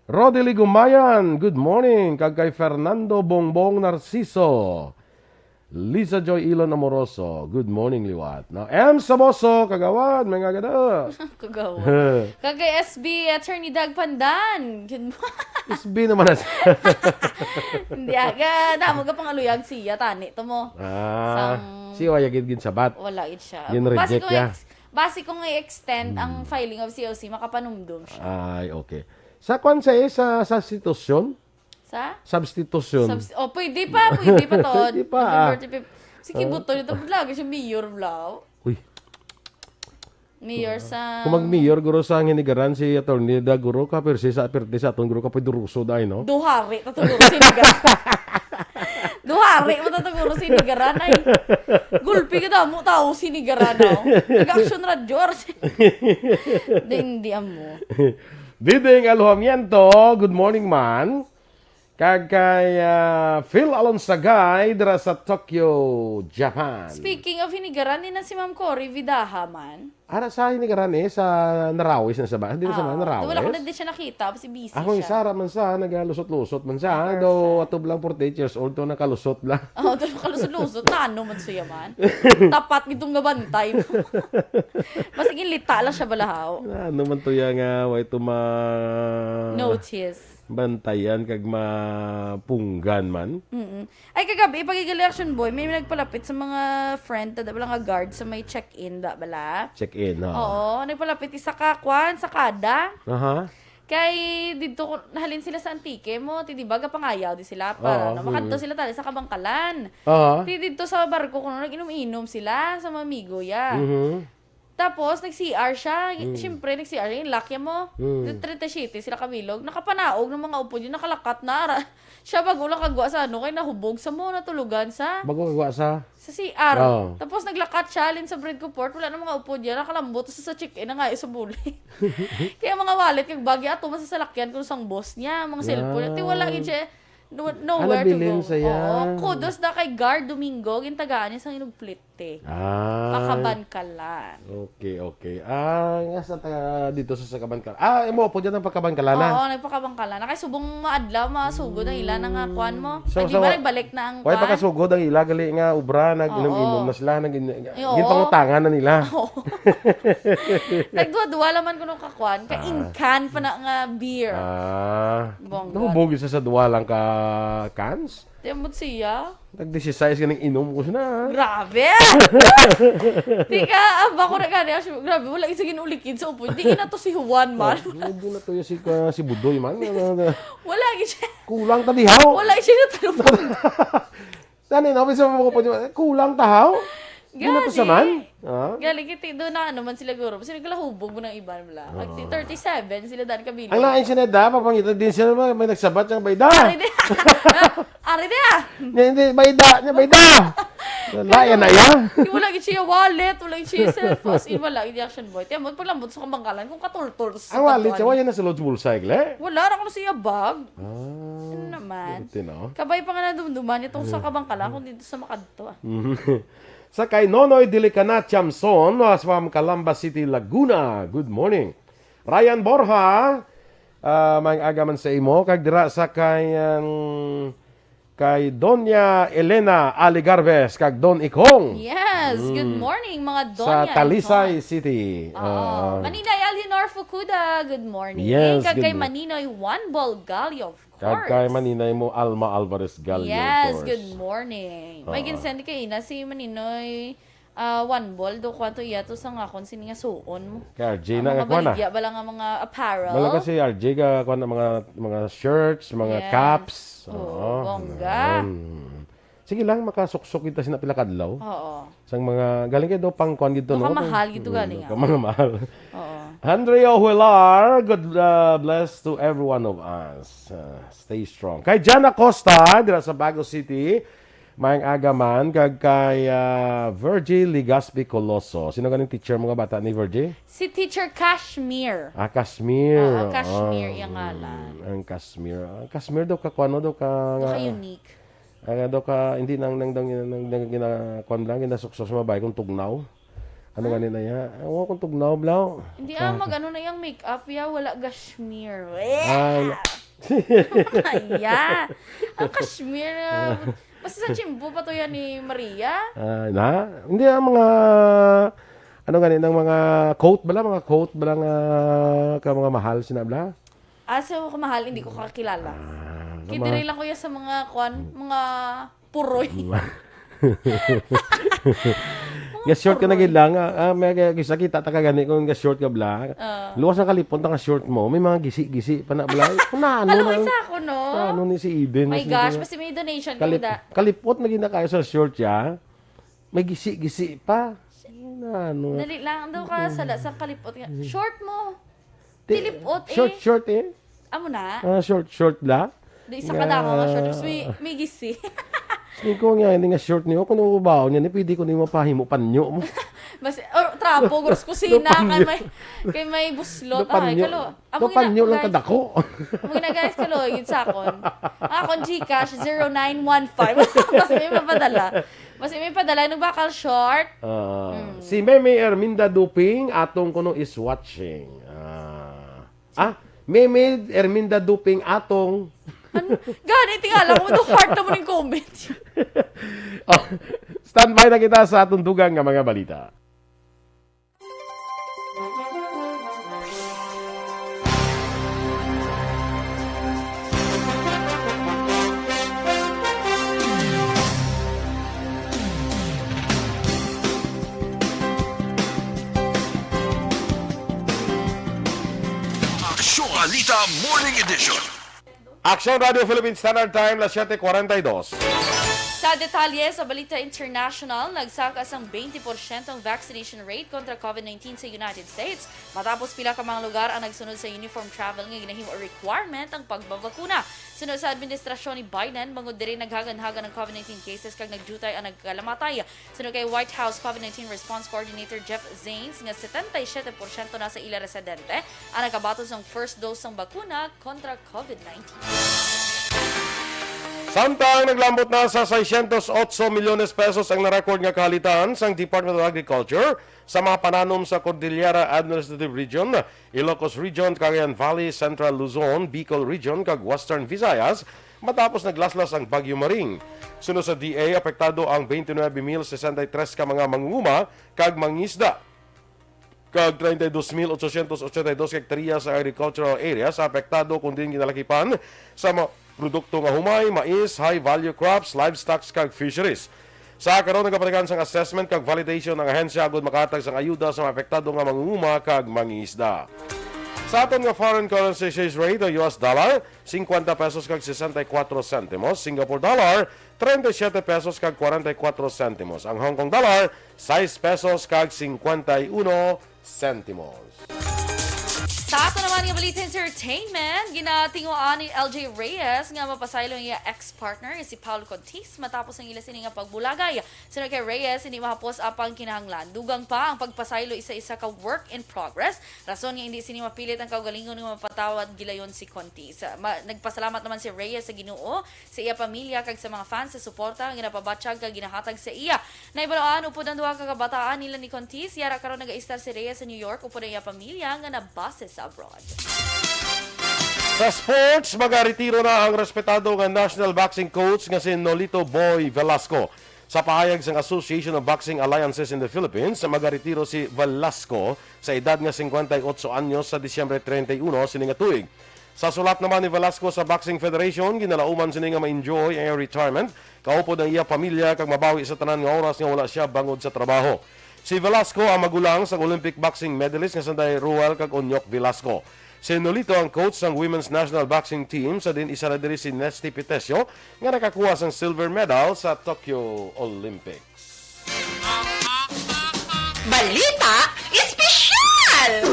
Rodi Ligumayan, good morning, kag kay Fernando Bongbong Narciso, Lisa Joy Ilon Amoroso, good morning, liwat. No, M Samoso, kagawad, may nga gada. Kagawa. Kag kay S B Attorney Doug Pandan. Good mo-, S B naman na siya. Hindi, aga, damo ka pangaluyag siya, tani to mo. Ah, sang si Waya gid gin sabat. Wala gid siya. Gin Basi reject kung niya. ex-, basi kung i-extend ang Hmm. filing of C O C, makapanumdum siya. Ay, okay. Sa kwan sa, sa substitution? Sa? Substitution. Subs-, oh, pwede pa, pwede pa to. Pwede pa. November thirty-fifth. Si Ah. Kibuto nito, lagi siya mayor, bro. Uy. Mayor sa Kung mag-mayor, guro, sa Hinigaran, si Attorney Da, guro, ka, pero si sa, pero sa aton, guro, ka, pwede ruso, dahil, no? Duhari, tatuguro, sinigaran. Duhari mo tatuguro, sinigaran, ay. Gulpi ka damo, tao, sinigaran, no? Nag-action radyo, or si-, Di, hindi, amo. Diding Alojamiento, good morning, man. Kag kay, ah, Phil Alonsagay dira sa Tokyo, Japan. Speaking of hinigaran, ni na si Ma'am Cory Vidaha man. Ara sa hinigaran eh, sa Narawis na sa ba? Hindi na sa Ah, Narawis. Wala ko na di siya nakita. Kasi busy Ako yung siya. Sara man sa, nagalusot-lusot man sa. Ah, daw perfect. Atob lang forty-eight years old to nakalusot lang. Oh, to nakalusot-lusot. Na ano man siya man. Tapat gitong nga bantay. Mas lita lang siya balahaw. Na ano man to ya nga, way to ma- Notice. Bantayan kag mapunggan man. Mm-mm. Ay, kagabi, pag Action Boy, may nagpalapit sa mga friend, tada bala nga guard sa may check-in, da bala? Check-in, ha? Oo, nagpalapit isa ka, kwan, sa kada. Aha. Kay dito, ko- nahalin sila sa Antique mo, ti di ba, gapangayaw di sila, para Oo, no, makadto mm. Sila tali sa Kabangkalan. Aha. Ti dito sa barko ko, no, nag-inom-inom sila sa mga amigo, ya. Mhm. Tapos, nag-C R siya. Y- Mm. Siyempre, nag-C R siya. Yung lock niya mo. Mm. Treinta y siete sila kabilog. Nakapanaog ng mga upod yun. Nakalakat na. Ara. Siya bago lang kagwa sa ano. Kay nahubog sa mo. Natulugan sa Bago kagwa sa? Sa C R. Oo. Tapos, naglakat siya. Alin sa Bridco Port. Wala na mga upod yan. Nakalambot sa, sa check-in. Nangayo sa buli. Kaya mga wallet, kag bag, ato man sa salakyan kung sang boss niya. Mga cellphone. Ti wala Ah. Gid siya. No, nowhere to Nabilin go. Saya. Oo. Kudos na kay Guard Domingo. Gintagaan niya sa inugplit. Te. Ah. Pakabankalan. Okay, okay. Ah, nga sa ta-, dito sa, sa Kabankalan. Ah, imo po dyan ang Pakabankalan, ah? Oo, nagpakabankalan. Nakay subong maadlaw, masugod ang ila na nga kuan mo. So, Ay, di so, ba nagbalik na ang why kuan? Pakasugod ang ila, gali nga ubra, nag-inom-inom Oo. Na sila, nag-in-, Ay, oo. Ginpangutangan na nila. Oo. Nagduwa-duwa laman kuno ka kuan, ka Ah. Incan pa na nga beer. Ah. Bongga. Nahubog isa sa duwa lang ka cans? Di, ambot siya. Nag-disisais ka ng inom ko na. Grabe! Di ka, ah, bako na gani, ah, grabe, wala isa ginulikid sa upo. Di na to si Juan man. Oh, hindi na to yung si, ka-, si Budoy man. Wala gid siya. Kulang ta dihaw. Wala siya na tanong. Tani na, bisa mo ko po, kulang ta haw? Di na to Gani. Sa man? Ah? Galing kiti do na ano man sila guro. Kasi nagkalahubog mo ng iban, bala. Oo. Like, thirty-seven sila daan kabili. Ang lain siya na da, papangita din siya, may, may nagsabat siyang bayda. Ari di. Ari di, ah. Niya, hindi, bayda, niya, bayda. Lain na yan. Di, wala gid siya wallet, wala gid siya cellphone. As in, wala gid Action Boy. Tiyan mo, paglambot sa Kabankalan, kung katultol sa Ang wallet siya, katuan. Wala na sa load bulsa, igle? Wala na ko na siya bag. Ah, Ano naman? Ito, no? Kabay pa nga nadumduman itong sa Kabankalan, kung dito sa Makadto, ah. Sa kay Nonoy Dilicana Chamson, uh, from Calamba City, Laguna. Good morning. Ryan Borja, uh, maayong aga man sa imo. Kag dira sa kay, um, kay Doña Elena Aligarbes, kag Don Ikong. Yes, good Mm. morning, mga Sa Doña Talisay Ikong. City. Oo. Uh, Maninoy Alhinor Fukuda, good morning. Yes, Kag good kay mo- Maninoy Juan Bolgallo, of Kag kay course. Maninay mo, Alma Alvarez Gallo, of Yes, course. Good morning. May Oo. Ginsend kay ina si Maninoy, ah, Juan Bol, do kwanto iya to sa ngakon sini nga suon mo. Kay R J Ang na mga nga kuha na. Baligya ba lang ang mga apparel? Bala kasi R J ka kuha na mga, mga shirts, mga Yes. caps. Oo, Oo. Bongga. Ayan. Sige lang, makasuksok kita sina pila kadlaw. Oo. Sang mga, galing kayo daw pang kuan gid to, Daw no? Kamahal gid to Mm, galing, daw ah. Kamahal. Oo. Andrea Huelar, good, uh, bless to every one of us. Uh, stay strong. Kay Jan Acosta, dira sa Bago City, maayong aga man, kag kay, uh, Virgie Legaspi Coloso. Sino ganing teacher, mga bata ni Virgie? Si Teacher Kashmir. Ah, Kashmir. Oo, Kashmir Ah, yung ngalan. Mm, ang Kashmir. Ang Kashmir daw ka, kuano daw ka Daw ka nga unique. Ang daw ka, hindi nang, nang, nang, nang, nang gina-, kuwan lang, ginasuksos sa babae kung tugnaw. Ano Ah? Gani na iya? Ewan kung tugnaw, blaw. Hindi, ah, Ah. Mag-ano na yung makeup, ya, wala gashmir. Ay, na- Ya. Ang kashmir, ah, basta sa chimbo pa to yan ni Maria. Ah, na? Hindi, ang mga, ano gani, ng mga coat bala, mga coat bala nga, ka mga mahal, sina bala? Ah, so, kamahal, hindi ko kakilala. Ah, Kidiri kamahal. Lang ko yan sa mga, kwan, mga puroy. Nga short ka na gid lang. Ah, ah, may kaya gisa kita ta ka gani kung nga short ka bla. Ah. Luwas ang kalipon ta nga short mo. May mga gisi-gisi pa na bla. Kung naano Kaluoy na. Sa ako, no? Ano ni si Eden? My Mas gosh, nito basta may donation ko kalip-, da. Kalipot na gina kayo sa short ya. May gisi-gisi pa. Ano? Dali lang daw ka sa, sa kalipot nga. Short mo. Ti-, Tilipot, eh. Short, short, eh. Amo na? Ah, short, short la? Di sa kadamo nga short. Nga Mas may, may gisi. Sige ko nga, hindi nga short niyo. Kung nababaw niya, ni pwede ko niyo mapahimo panyo mo. Mas, or, trapo, guros kusina, kay may, kay may buslot. Ay, panyo. Kalo. Amo gina, panyo lang guys. Kadako. Amo gina, guys, kalo, yun sa akon. Akon, GCash, zero nine one five. Mas may mapadala. Mas may padala ng bakal short. Ah, Mm. si Meme Erminda Duping, atong kuno is watching. Ah, ah, Meme Erminda Duping, atong. Ano? Gani, tingala ko, do heart naman yung comment. Oh, standby na kita sa atong dugang nga mga balita. Aksyon Balita Morning Edition. Aksyon Radio Philippine Standard Time, las siete cuarenta y dos. Sa detalye sa balita international, nagsaka sang twenty porsyento ang vaccination rate kontra COVID nineteen sa United States, matapos pila ka mga lugar ang nagsunod sa uniform travel nga ginahimo requirement ang pagbabakuna. Suno sa administrasyon ni Biden, bangod diri naghagan-hagan ang COVID nineteen cases kag nagdiutay ang nagkalamatay. Suno kay White House COVID nineteen Response Coordinator Jeff Zients nga setenta y siete porsyento na sa ila residente ang nakabaton sang first dose sang bakuna kontra COVID nineteen. Samtang naglambot na sa seiscientos otso milyones pesos ang na-record nga kahalitan sang Department of Agriculture sa mga pananom sa Cordillera Administrative Region, Ilocos Region, Cagayan Valley, Central Luzon, Bicol Region, kag Western Visayas, matapos naglaslas ang Bagyo Maring. Suno sa D A, apektado ang twenty-nine mil sesenta y tres ka mga mangunguma kag mangisda, kag treinta y dos mil ochocientos ochenta y dos ka hektarya sa agricultural area sa apektado, kun diin ginalakipan sa mga produkto nga humay, mais, high value crops, livestock, kag fisheries. Sa karon, nagapatikan sang assessment kag validation ang ahensya agud makahatag sang ayuda sa mga apektado nga mangunguma kag mangingisda. Sa aton nga foreign currency exchange rate, ang U S dollar, cincuenta pesos kag sesenta y cuatro centimos, Singapore dollar, treinta y siete pesos kag cuarenta y cuatro centimos, ang Hong Kong dollar, sais pesos kag cincuenta y uno centimos. Sa ato naman nga balita entertainment, ginatinguan ni L J Reyes nga mapasaylo ang iya ex-partner nga si Paolo Contis matapos ang ila sini nga pagbulagay. Suno kay Reyes, hindi mahapos ang pagkinahanglan. Dugang pa ang pagpasaylo isa-isa ka work in progress. Rason nga hindi sini mapilit ang kaugalingon nga mapatawad gilayon si Contis. Ma-, nagpasalamat naman si Reyes sa Ginoo, sa iya pamilya kag sa mga fans sa suporta nga ginapabatyag kag ginahatag sa iya. Nahibaluan upod ang duha ka kabataan nila ni Contis, yara karon nagaistar si Reyes sa New York upod ang iya pamilya nga nabase sa abroad. Sa sports, magaretiro na ang respetado nga national boxing coach nga si Nolito Boy Velasco. Sa pahayag sang Association of Boxing Alliances in the Philippines, magaretiro si Velasco sa edad nga cincuenta y ocho anyos sa Disyembre treinta y uno sini nga tuig. Sa sulat naman ni Velasco sa Boxing Federation, ginalauman sini nga ma-enjoy ang iyang retirement, kaupod ang iya pamilya kag mabawi sa tanan nga oras nga wala siya bangod sa trabaho. Si Velasco ang magulang sang Olympic boxing medalist nga sanday Ruel kag Onyok Velasco. Si Nolito ang coach sang women's national boxing team, sa diin isa na diri si Nesty Pitesio nga nakakuha sang silver medal sa Tokyo Olympics. Balita Espesyal!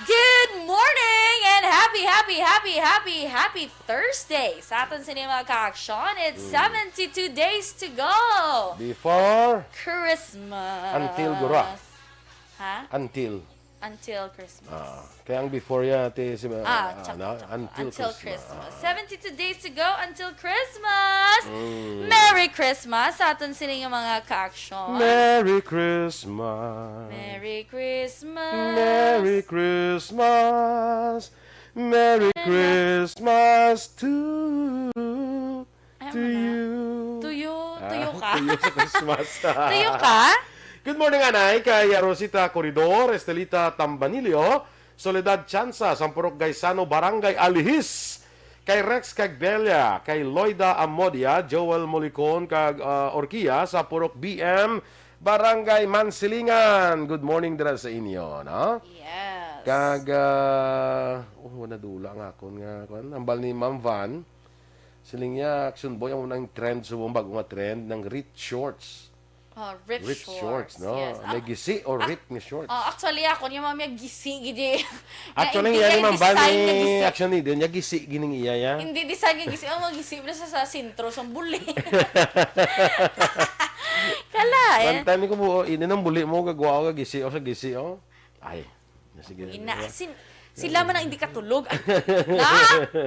Good morning and happy, happy, happy, happy, happy Thursday! Sa aton sini mga ka-aksyon, it's Mm. seventy-two days to go! Before? Christmas! Until gura. Ha? Until. Until Christmas. Ah, kaya ang before yan, ate, si, Ah, ah, tsaka, ano? Tsaka. Until Until Christmas. Christmas. Ah. Seventy-two days to go until Christmas! Mm. Merry Christmas sa aton sini nga mga ka-aksyon. Merry Christmas. Merry Christmas. Merry Christmas. Merry Christmas to Ay, to ano na? You. To you, to you Ah, ka? To you sa Christmas. To you ka? Good morning, anay, kay Rosita Corridor, Estelita Tambanilio, Soledad Chansa, sang Purok Gaisano, Barangay Alihis, kay Rex Cagbelia, kay Loida Amodia, Joel Molicon, kag, ah, Orquia, sa Purok B M, Barangay Mansilingan. Good morning dira sa inyo, no? Yes. Kag, ah, oh, nadula nga akon nga, kuwan, hambal ni Ma'am Van, siling niya, Action Boy, ang unang trend, subong bago nga trend, ng ripped shorts. Oh, ripped Ripped shorts, shorts, no? yes. May Ah, gisi or ah, ripped nga shorts? ah, actually, ako, yung mga may gisi, gidi. Nga Actually, hindi yan nga yung mga design nga bani, gisi. Actually, din, yung gisi, gining iya, ya. Hindi design nga gisi. Oh, mga gisi, wala sa, sa sentro, sa buli. Kala, eh. One time ko buo, ini nang buli mo, gagawa ka gisi, o sa gisi, oh. Ay, sige. Ina, sin-, Sila man ang hindi katulog. Na!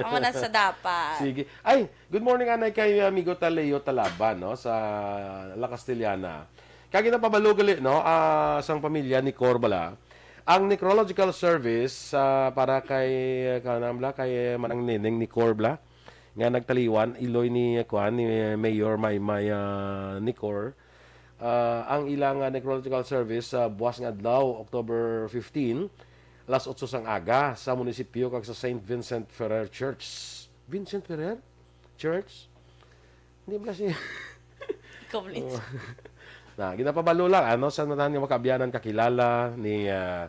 Amo na sa dapat. Sige. Ay, good morning, anay, kay amigo ta Leo Talaba, no, sa La Castellana. Kag ginapabalo gali, no, ah, sang pamilya ni Cor bala, ang necrological service, ah, para kay, kanang bala, kay Manang Neneng ni Cor bala, nga nagtaliwan, iloy ni, kuan, ni Mayor Maymay, ah, ni Cor. Ah, ang ilang, ah, necrological service sa buwas nga adlaw, October fifteen, alas otso sang aga, sa munisipyo kag sa Saint Vincent Ferrer Church. Vincent Ferrer? Church? Hindi ba si Ikaw, Blitz. Oh. Na, ginapabalo lang, ano, sa natan nga makaabyanan kakilala ni, ah,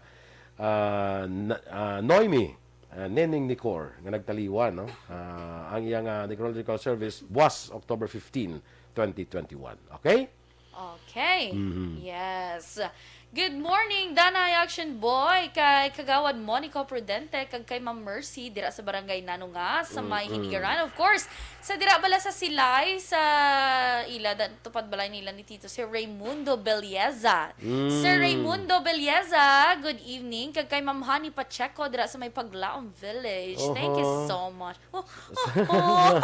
ah, na-, ah, Noemi, ah, Neneng ni Cor, nga nagtaliwan, no? Ah, ang iyang, ah, necrological service, buwas, October fifteen, twenty twenty-one. Okay? Okay. Mhm. Yes. Good morning, Danay Action Boy, kay Kagawad Monico Prudente, kag kay Ma'am Mercy, dira sa Barangay Nanunga, sa may Mm-mm. Hinigaran. Of course, sa dira bala sa Silay, sa ila, da-, tupad balay nila ni Tito, si Raymundo Belleza. Mm. Sir Raymundo Belleza, good evening. Kag kay Ma'am Honey Pacheco, dira sa may Paglaom Village. Thank you Oho. so much. Oh, oh,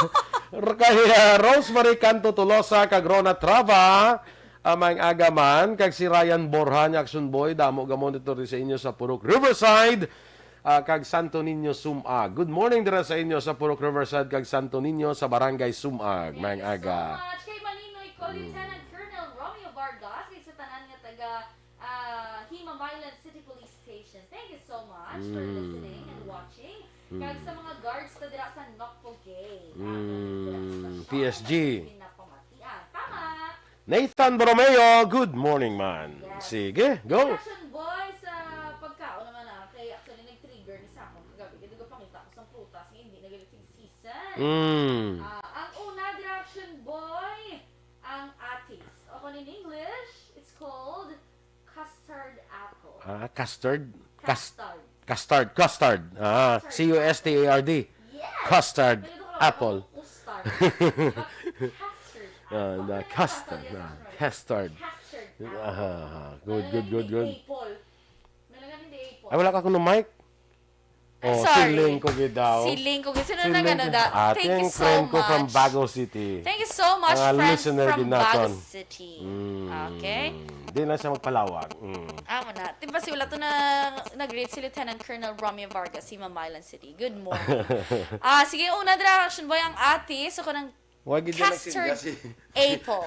oh. Kay, ah, Rosemary Canto Tolosa, kag Rona Trava, ah, maayong aga man, kag si Ryan Borja, ni Action Boy, damo gamon dito rin sa inyo sa Purok Riverside, ah, kag Santo Niño Sumag. Good morning dira sa inyo sa Purok Riverside kag Santo Niño sa Barangay Sumag. Thank Maayong you so aga. much. Kay Maninoy ko, Mm. Lieutenant Colonel Romeo Vargas, kay sa tanan nga taga, ah, Himamaylan City Police Station. Thank you so much for Mm. listening and watching. Mm. Kag sa mga guards ta dira sa Nokpogay. Ah, Mm. P S G. Pinapamatian. Tama! Nathan Borromeo, good morning, man. Yes. Sige, go. Action Boy, sa pagkaon naman na, kay actually nag-trigger ni sa akon kagabi. Kaya nagapangita ko sa prutas nga hindi nagalit yung season. Mm. Ah, ang una, dira, Action Boy, ang atis. O kung in English, it's called custard apple. Ah, custard? Cas-, Custard. custard, custard. Ah, Custard C U S T A R D. Yes! Custard Pwede ko lang apple. ako, custard. Custard Ah, apple. the Ano yung custard, custard? Yes, ah, I'm sorry. custard. Custard apple. Ah, good, May good, good, naging good. apple. May naging apple. Ay, wala ka kuno mic? Oh, Sorry. Siling ko gid daw. Siling ko gid. Sino Siling nag-ano ko. da? Thank you Ating so friend ko from much. Bago City. Thank you so much, Mga friend listener from din naton. Bago City. Mm. Okay? Di na siya magpalawag. Mm. Amo na. Di ba si wala to na nag-greet si Lieutenant Colonel Romeo Vargas, Himamaylan City. Good morning. Ah, sige, una dira, Action Boy, ang atis. So, kanang Wa gid na Custard nagsinda si apple.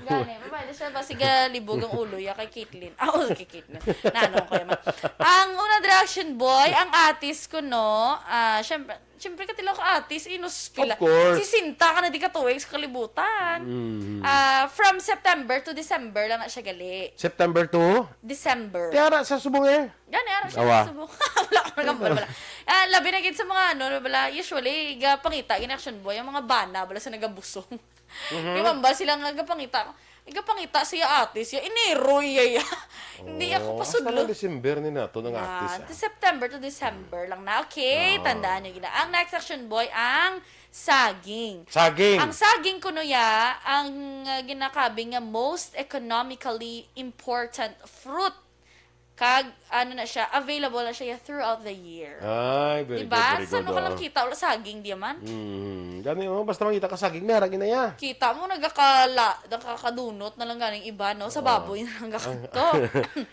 Gani, babae na siya, basig, ah, libog ang ulo ya kay Caitlyn. Ah, oh, kay Caitlyn. Nanong ko yaman. Ang una dira, Action Boy, ang atis ko, no? Ah, syempre, syempre, katilaw ka atis, inos pila. Of course. Sisinta ka na di ka tuig sa kalibutan. Mm. Ah, from September to December lang na siya gali. September to? December. Tiara sa subong eh. Gani, ara siya Awa. sa subong. Wala ka nagambal, wala. Ah, labi na gid sa mga, ano, wala, usually, igapangita, gani, Action Boy, ang mga bana, wala sa nagabusong. Mhm. Di ba, ba sila nga gapangita? Igapangita siya atis, ya, iniroy, ya, ya. Hindi ako Oh, pasudlo. Hasta ng December ni nato ng Ah, atis, ah. to September to December lang na. Okay, Oo. tandaan niyo gina. Ang next, Action Boy, ang saging. Saging. Ang saging kuno ya, ang, uh, ginakabing nga most economically important fruit. Kag, ano na siya, available na siya throughout the year. Ay, very Diba? good, very Sa good, ano ka lang oo. kita, wala saging, di man? Mm. Gani, oh, basta makita ka saging, may harag na ya. Kita mo, nagkakala, nakakadunot na lang ganing iba, no? Sa Oo. baboy na lang Ang, gakanto.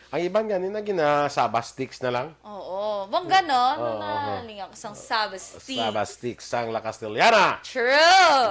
ang iban gani na ginasaba sticks na lang. Oo. Bangga, no? Ano Oo, na, oo. lingaw ko sang saba sticks. Saba sticks sang La Castellana. True.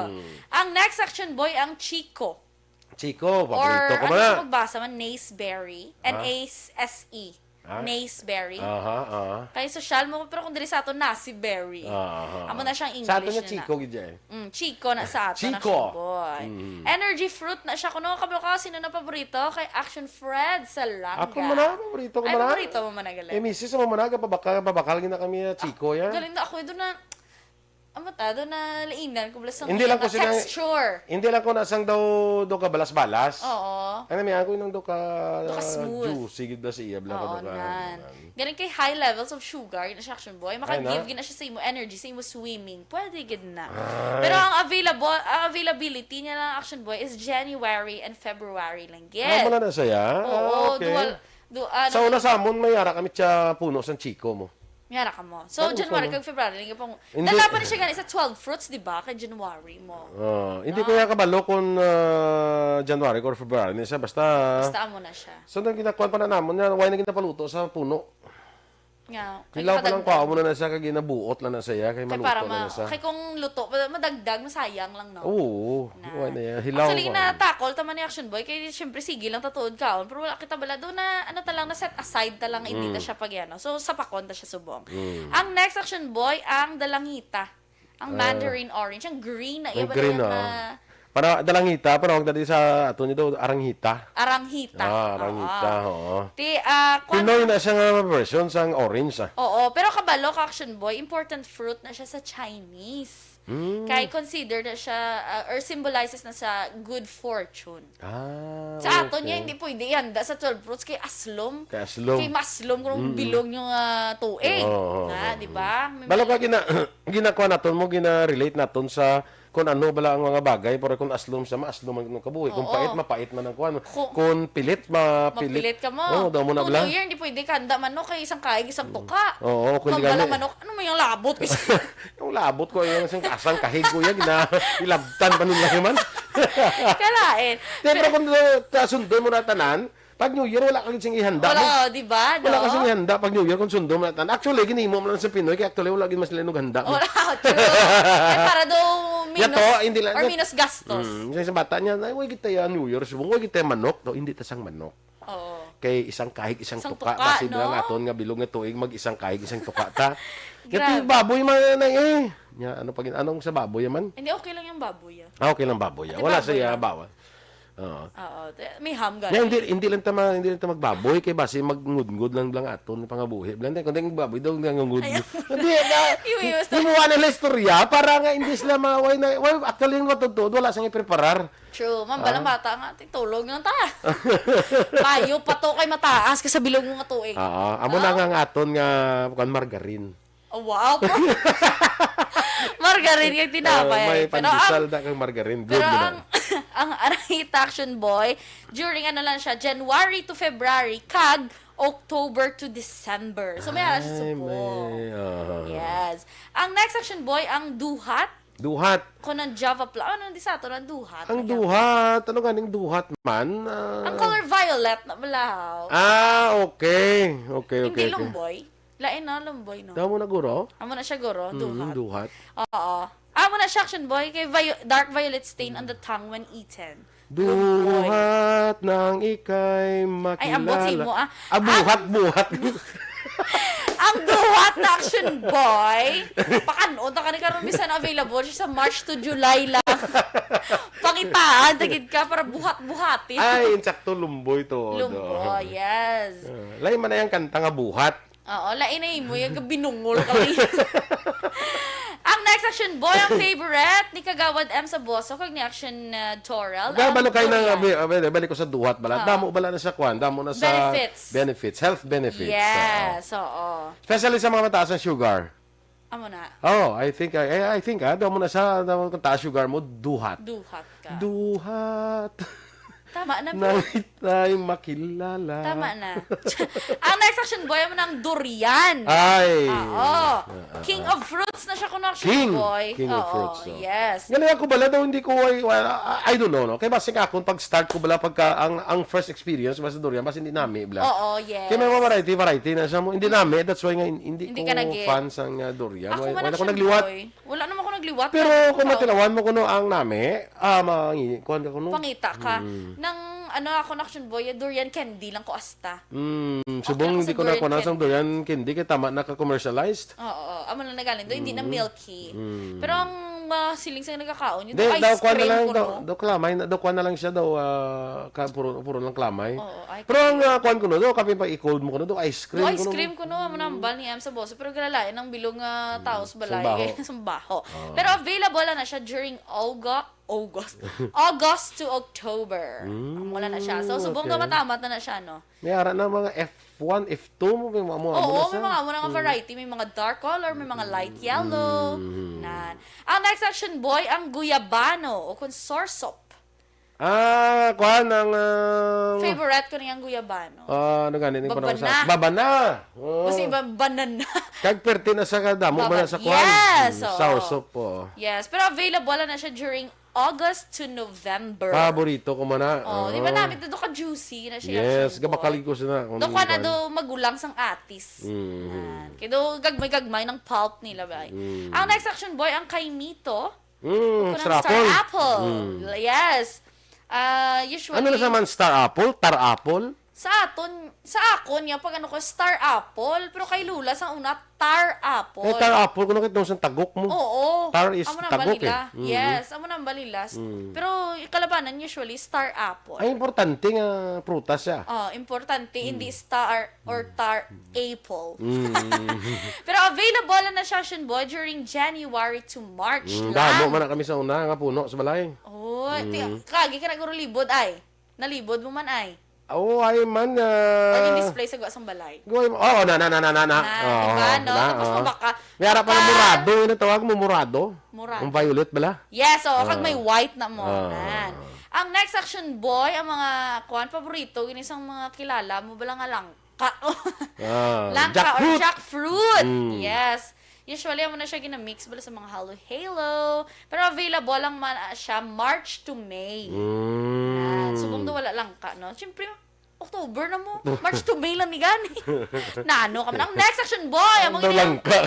Mm. Ang next, Action Boy, ang Chico. Chico, Or, paborito ko ano man na. siya magbasa man? Naseberry? Ah. N A S E. Ah. Naseberry. Aha, aha. Kay sosyal mo, pero kung diri sa ato, nasi berry. Ah, aha, Amo aha. na siyang Sa ato English niya na. Chico, gid siya eh. Mm, Chico na sa ato na Chico. siya, boy. Mm. Energy fruit na siya. Kuno, kabalo ka, sino na paborito? Kay Action Fred Salanga. Ako man na, paborito ko Ay, man na. paborito mo man na, gali? Eh, misis mo man na, gapabakal, gapabakal, gina kami, ah, Chico, ya. Galing na ako, doon na, Amo ta, do na lainan ko bala sang Hindi lang ko nga sila texture. Hindi lang ko nasang daw, do ka balas-balas. Oo. Ano, may ako inang do ka Do ka smooth. juicy gid ba siya, bla ka Oo, do ka, nan. nan. Galing kay high levels of sugar, gina siya, Action Boy. Ay, Maka-give na? gina siya sa imo energy, sa imo swimming. Pwede gid na. Ay. Pero ang available, ang availability niya lang, Action Boy, is January and February lang gid. Ah, wala na siya? Oo, Ah, okay. dual, du-, ano, Sa una sa amon, may ara kami siya puno sang Chico mo. Yara ka mo. So, January kag February, lang yung pang-, hindi. Dala pa na siya gani sa twelve fruits, di ba? Kay January mo. Oh, hindi ko ya kabalo kung, ah, January or February na siya. Basta, basta amo na siya. So, nang ginakuan pa na namon, nga, why na ginapaluto sa puno? Nga, kay hilaw pa lang, kadagdag. Kuha mo na na siya, kay ginabuot lang na siya, kay maluto para lang ma-, na siya. Kay kung luto pa, madagdag, masayang lang, no? Oo, na. Why na yan? Hilaw. Actually, pa. Natakol ta man ni Action Boy, kay siyempre, sige lang tatuod kaon, pero wala kita bala doon na, ano ta lang, na set aside ta lang, hindi ta siya pag yan, no? So, sapakon ta siya subong. Mm. Ang next, Action Boy, ang dalangita. Ang mandarin orange, ang green na, ang iya ba green, na, oh. Para dalangita, para wag dali sa ato niyo daw, aranghita. Aranghita. Ah, aranghita, oo. Ti, ah, kwan- Pinoy na siya nga version sang orange, ah. Oo, pero kabalo ka, Action Boy, important fruit na siya sa Chinese. Mm. Kay considered na siya, ah, or symbolizes na sa good fortune. Ah, okay. Sa aton niya, hindi pwede ihanda sa twelve fruits kay aslom. Kay aslom. Kay maslom kung bilog niyo nga tuig. Oo, oo, oo. Di ba? Balo ka gina-, ginakuha naton mo, gina-relate naton sa kung ano bala ang mga bagay, pero kung aslom siya, maaslom ang kabuhi. Kung pait, mapait man ang kuwan. Kung pilit, mapilit. Mapilit ka mo. Oo, daw mo na bala. New Year, hindi pwede ka handa manok kay isang kaig, isang tuka. Oo, kung di ka manok, ano mo yung labot? Yung labot ko, yung isang asang kahig ko yan, na ilabtan pa nila naman. Kalain. Pero kung, uh, sundon mo na tanan, pag New Year, wala ka gid sing ihanda mo. Wala, oh, di ba? Wala ka sing ihanda pag New Year kung sundon mo na tanan. Actually, ginhimo mo lang sa Pinoy, kay actually, wala gid mas linog handa mo. Wala, true. Ay, para daw minus or minus gastos. Mm, sa isang bata niya, "Ay, way kita ya New Year, subong, way kita ya manok." Daw, hindi ta sang manok. Oo. Kay isang kahig, isang tuka, basi lang aton nga bilog nga tuig, mag isang kahig, isang tuka ta. Grabe. Kay baboy man na eh. Nya, ano pa gin-, anong sa baboy man? Hindi, okay lang yung baboy, ah. Ah, okay lang baboy, ah. Wala siya bawal. Oo. Oo, te-, may ham gali. Hindi, hindi lang ta ma-, hindi lang ta magbaboy kay basi magngudngod lang, lang aton pangabuhi. Lang tayo, kundi magbaboy daw nga ngudngod. Ayaw. Hindi, na, himuha na lang istorya para nga hindi sila ma-, why na, why, actually, yung matutuod, wala siyang ipreparar. True. Ma'am, balang bata nga, tigtulog lang ta. Payo pa to kay mataas ka sa bilog nga tuig. Oo. Amo na nga ang aton nga, kuwan, margarine. Oh, wow. Margarine kag tinapay. Ah, may pandesal na kang margarine. Good na. Pero ang, ang Aranghita Action Boy, during ano lang siya, January to February, kag October to December. So, may ara siya subong. Yes. Ang next Action Boy, ang duhat. Duhat. Kung ang Java pla-, ano, di sa ato, ang duhat. Ang duhat. Ano ganing duhat man? Ah. Ang color violet na bala. Ah, okay. Okay, okay, okay. Hindi lumboy. Lain na, lumboy, no? Damo na, guro? Amo na siya, guro. Mm, duhat. Duhat. Oo. Amo na siya, Action Boy, kay vio-, dark violet stain on the tongue when eaten. Lumboy. Duhat nang ikay makilala. Ay, ambot sa imo, ah. Ah, buhat, buhat. Ang duhat na, Action Boy. Pakan-on ta kani karon, bisan available siya sa March to July lang. Pangitaan ta gid ka para buhat-buhati. Ay, insakto, lumboy to. Lumboy, yes. Ah, lain man na yung kanta nga buhat. Oo, lain na imo, yung binungol ka lang. Ang next Action Boy, ang favorite ni Kagawad M Sabosok, kag ni Action, uh, Torel. Ang balo kayo na, durian. Abi-, abi-, balik ko sa duhat bala. Oo. Damo bala na sa kwan, damo na sa benefits. Benefits, health benefits. Yes, oo. Especially sa mga mataas ang sugar. Amo na. Oh, I think, I, I think, ah, damo na sa, damo kung taas sugar mo, duhat. Duhat ka. Duhat. Tama na, Nang Bi. Ikay makilala. Tama na. Ang next Action Boy, amo nang durian. Ay. Oo. Ah, ah, King ah. of fruits na siya kuno, Action King. Boy. King of Oo, fruits, oh. Yes. Ganun ako bala daw, hindi ko, I, I, I don't know, no? Kaya basta nga akong pag-start ko bala, pagka, ang, ang first experience, basta durian, basta hindi nami, bala. Oo, yes. Kaya may mga variety, variety na siya mo. Hindi nami, that's why nga, hin-, hindi Hindi ko ka nag-, fan sang, ah, durian. Ako Wala, man, wala ko Action nagliwat. Boy. Wala naman ko nagliwat, Pero kaya kung ako matilawan mo kuno ang nami, ah, mangi-, kuwan ka kuno. Pangita ka. Mm. Nang, ano, ako na, Action Boy, durian candy lang ko asta. Mm, Okay subong lang hindi sa ko na durian kuwan sang candy. durian candy, kay tama na ka commercialized. Oo, oo. Amo lang na galing doon, hindi na Mm. milky. Mm. Pero ang, ah, siling sa nagkakaon, yung Hindi, daw ice daw kuwan na cream lang, ko, daw, no? daw klamay na, daw kuwan na lang siya, daw, ah, ka-, puro, puro lang klamay. Oo, ay, Pero ang, ah, kuwan ko, no, daw, kapin pag i-cold mo ko, no, daw, ice cream Do ko, ice no. cream ko, no? Amo na ang bal ni M sa boso, pero galalain ang bilog nga Mm, tao sa balay, sumbaho. Kay sumbaho. Oo. Pero available lang na siya during August, August. August to October. Mm, Amo na na siya. So, subong okay. na matamat na na siya, no? May ara na mga F one, F two mo, may mga mo, amo Oo, na may siya. mga amo na nga Mm. variety. May mga dark color, may mga light yellow. Mm. Nan. Ang next Action Boy, ang guyabano o kung sorsop. Ah, kuan ang, ah, Favorite ko na yung guyabano. Ah, ano gani, yung Babana. Panawag sa, babana. Oh. Mas iba, banana. Kag perte na sa kadamo, Baba-, bana sa kuan. Yes, Mm, oo. Soursop, oo. Yes, pero available na siya during August to November. Paborito ko man na. Oh, di ba Oo. namin? Doon ka juicy na siya, Yes, Sherboy. Gabakal ko siya na kung Doon ka na kuan. Do magulang sang atis. Mm. Yan. Kaya do gagmay-gagmay ng pulp nila, bay. Mm. Ang next, Action Boy, ang kaimito. Mm, Ako ng star Star apple. apple. Mm. Yes. Ah, usually Ano na sa man, star apple? Tar apple? Sa aton, sa akon niya, pag ano ko, star apple. Pero kay Lula, sa una, tar apple. Eh, tar apple, kung nakita mo sa tagok mo. Oo. Tar is Amo na ang tagok, eh. balila. Mm. Yes, amo na ang balila. Mm. Pero yung kalabanan, usually, star apple. Ay, importante nga prutas siya. Oh, importante, Mm. hindi star or tar apple. Mm. Pero available na siya, Shin Boy, during January to March Mm, lang. damo man na kami sa una nga puno sa balay. Oh, Mm. ti-, kagi ka na guro libod, ay. Nalibod mo man, ay. Oo, ay man, ah. Or in display sa gwa sang balay. Gwa-, oo, na, na, na, na, na, na. Na, Oh, di ba, no? na, Tapos oh. mabaka-, May ara pa ng maka- murado, yun ang tawag mo, murado? Murado. Ang violet bala? Yes, oo, kag Ah. may white na mo. Ah. Nan. Ang next, Action Boy, ang mga, kuwan, paborito, gini sang mga kilala mo bala nga langka. Ah, Langka or jackfruit. jackfruit. Mm. Yes. Usually, amo na siya ginamix bala sa mga halo-halo. Pero available lang man, ah, siya March to May. Mm. Ah, subong do wala langka, no? Siyempre, October na mo. March to May lang ni gani. Nano ka man. Ang next, Action Boy, amo Ang gini ang langka.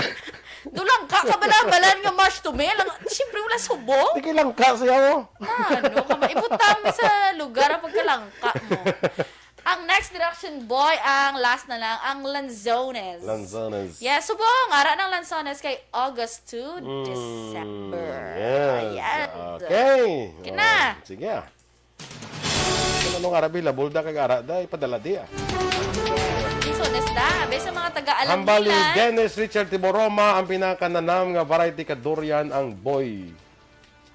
Do langka ka bala, balan nga March to May. Lang, siyempre, wala subong. Di kay langka siya, oh. Nano ka man. Ibutang mi sa lugar ang pagkalangka mo. Ang next, Action Boy, ang last na lang, ang Lanzones. Lanzones. Yes, subong, ara ng Lanzones kay August to Mm, December. yes. Ayan. Okay. Kina. Oh, sige. Kung ano nga rabi, labol da kag ara da, ipadala di, ah. Lanzones da, abe sa mga taga-alam Hambal ni nila. Dennis Richard Tiboroma ang pinakananam nga variety ka durian, ang Boy.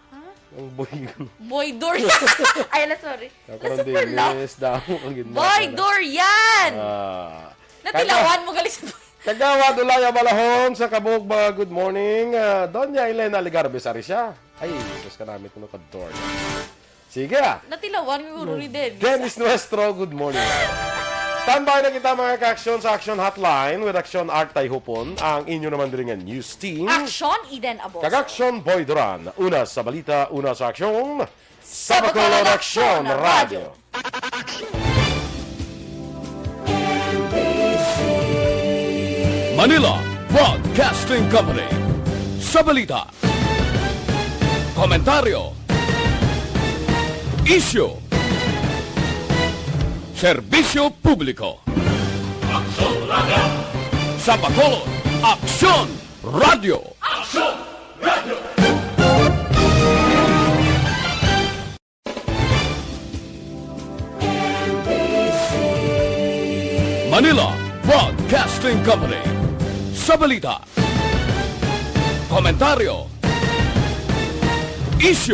Ha? Ang Boy. Boy Durian. Ay, ala, sorry. Ako Ala, lang super din, love. yes, damo kang ginagawa Boy na. Durian! Ah. Natilawan Kaya mo, gali sa Kagawa Dulaya Balahon sa Kabugba, good morning. Ah, Doña Elena Legarbe Sarisha. Ay, Jesus ka namin, kuno ka Durian. Sige, ah. Natilawan ko guro ni Dennis. Dennis Nuestro, good morning. Standby na kita, mga ka-aksyon, sa Action Hotline with Action Art Tayhupon, ang inyo naman diri nga news team. Action Eden Aboso. Kag Action Boy Duran. Una sa balita, una sa aksyon. Sa Bacolod Action Radio. Manila Broadcasting Company. Sa balita, komentaryo, isyu, serbisyo publiko. Aksyon Radio. Sa Bacolod, Aksyon Radio. Aksyon Radio. Manila Broadcasting Company. Sa balita, komentaryo, isyu,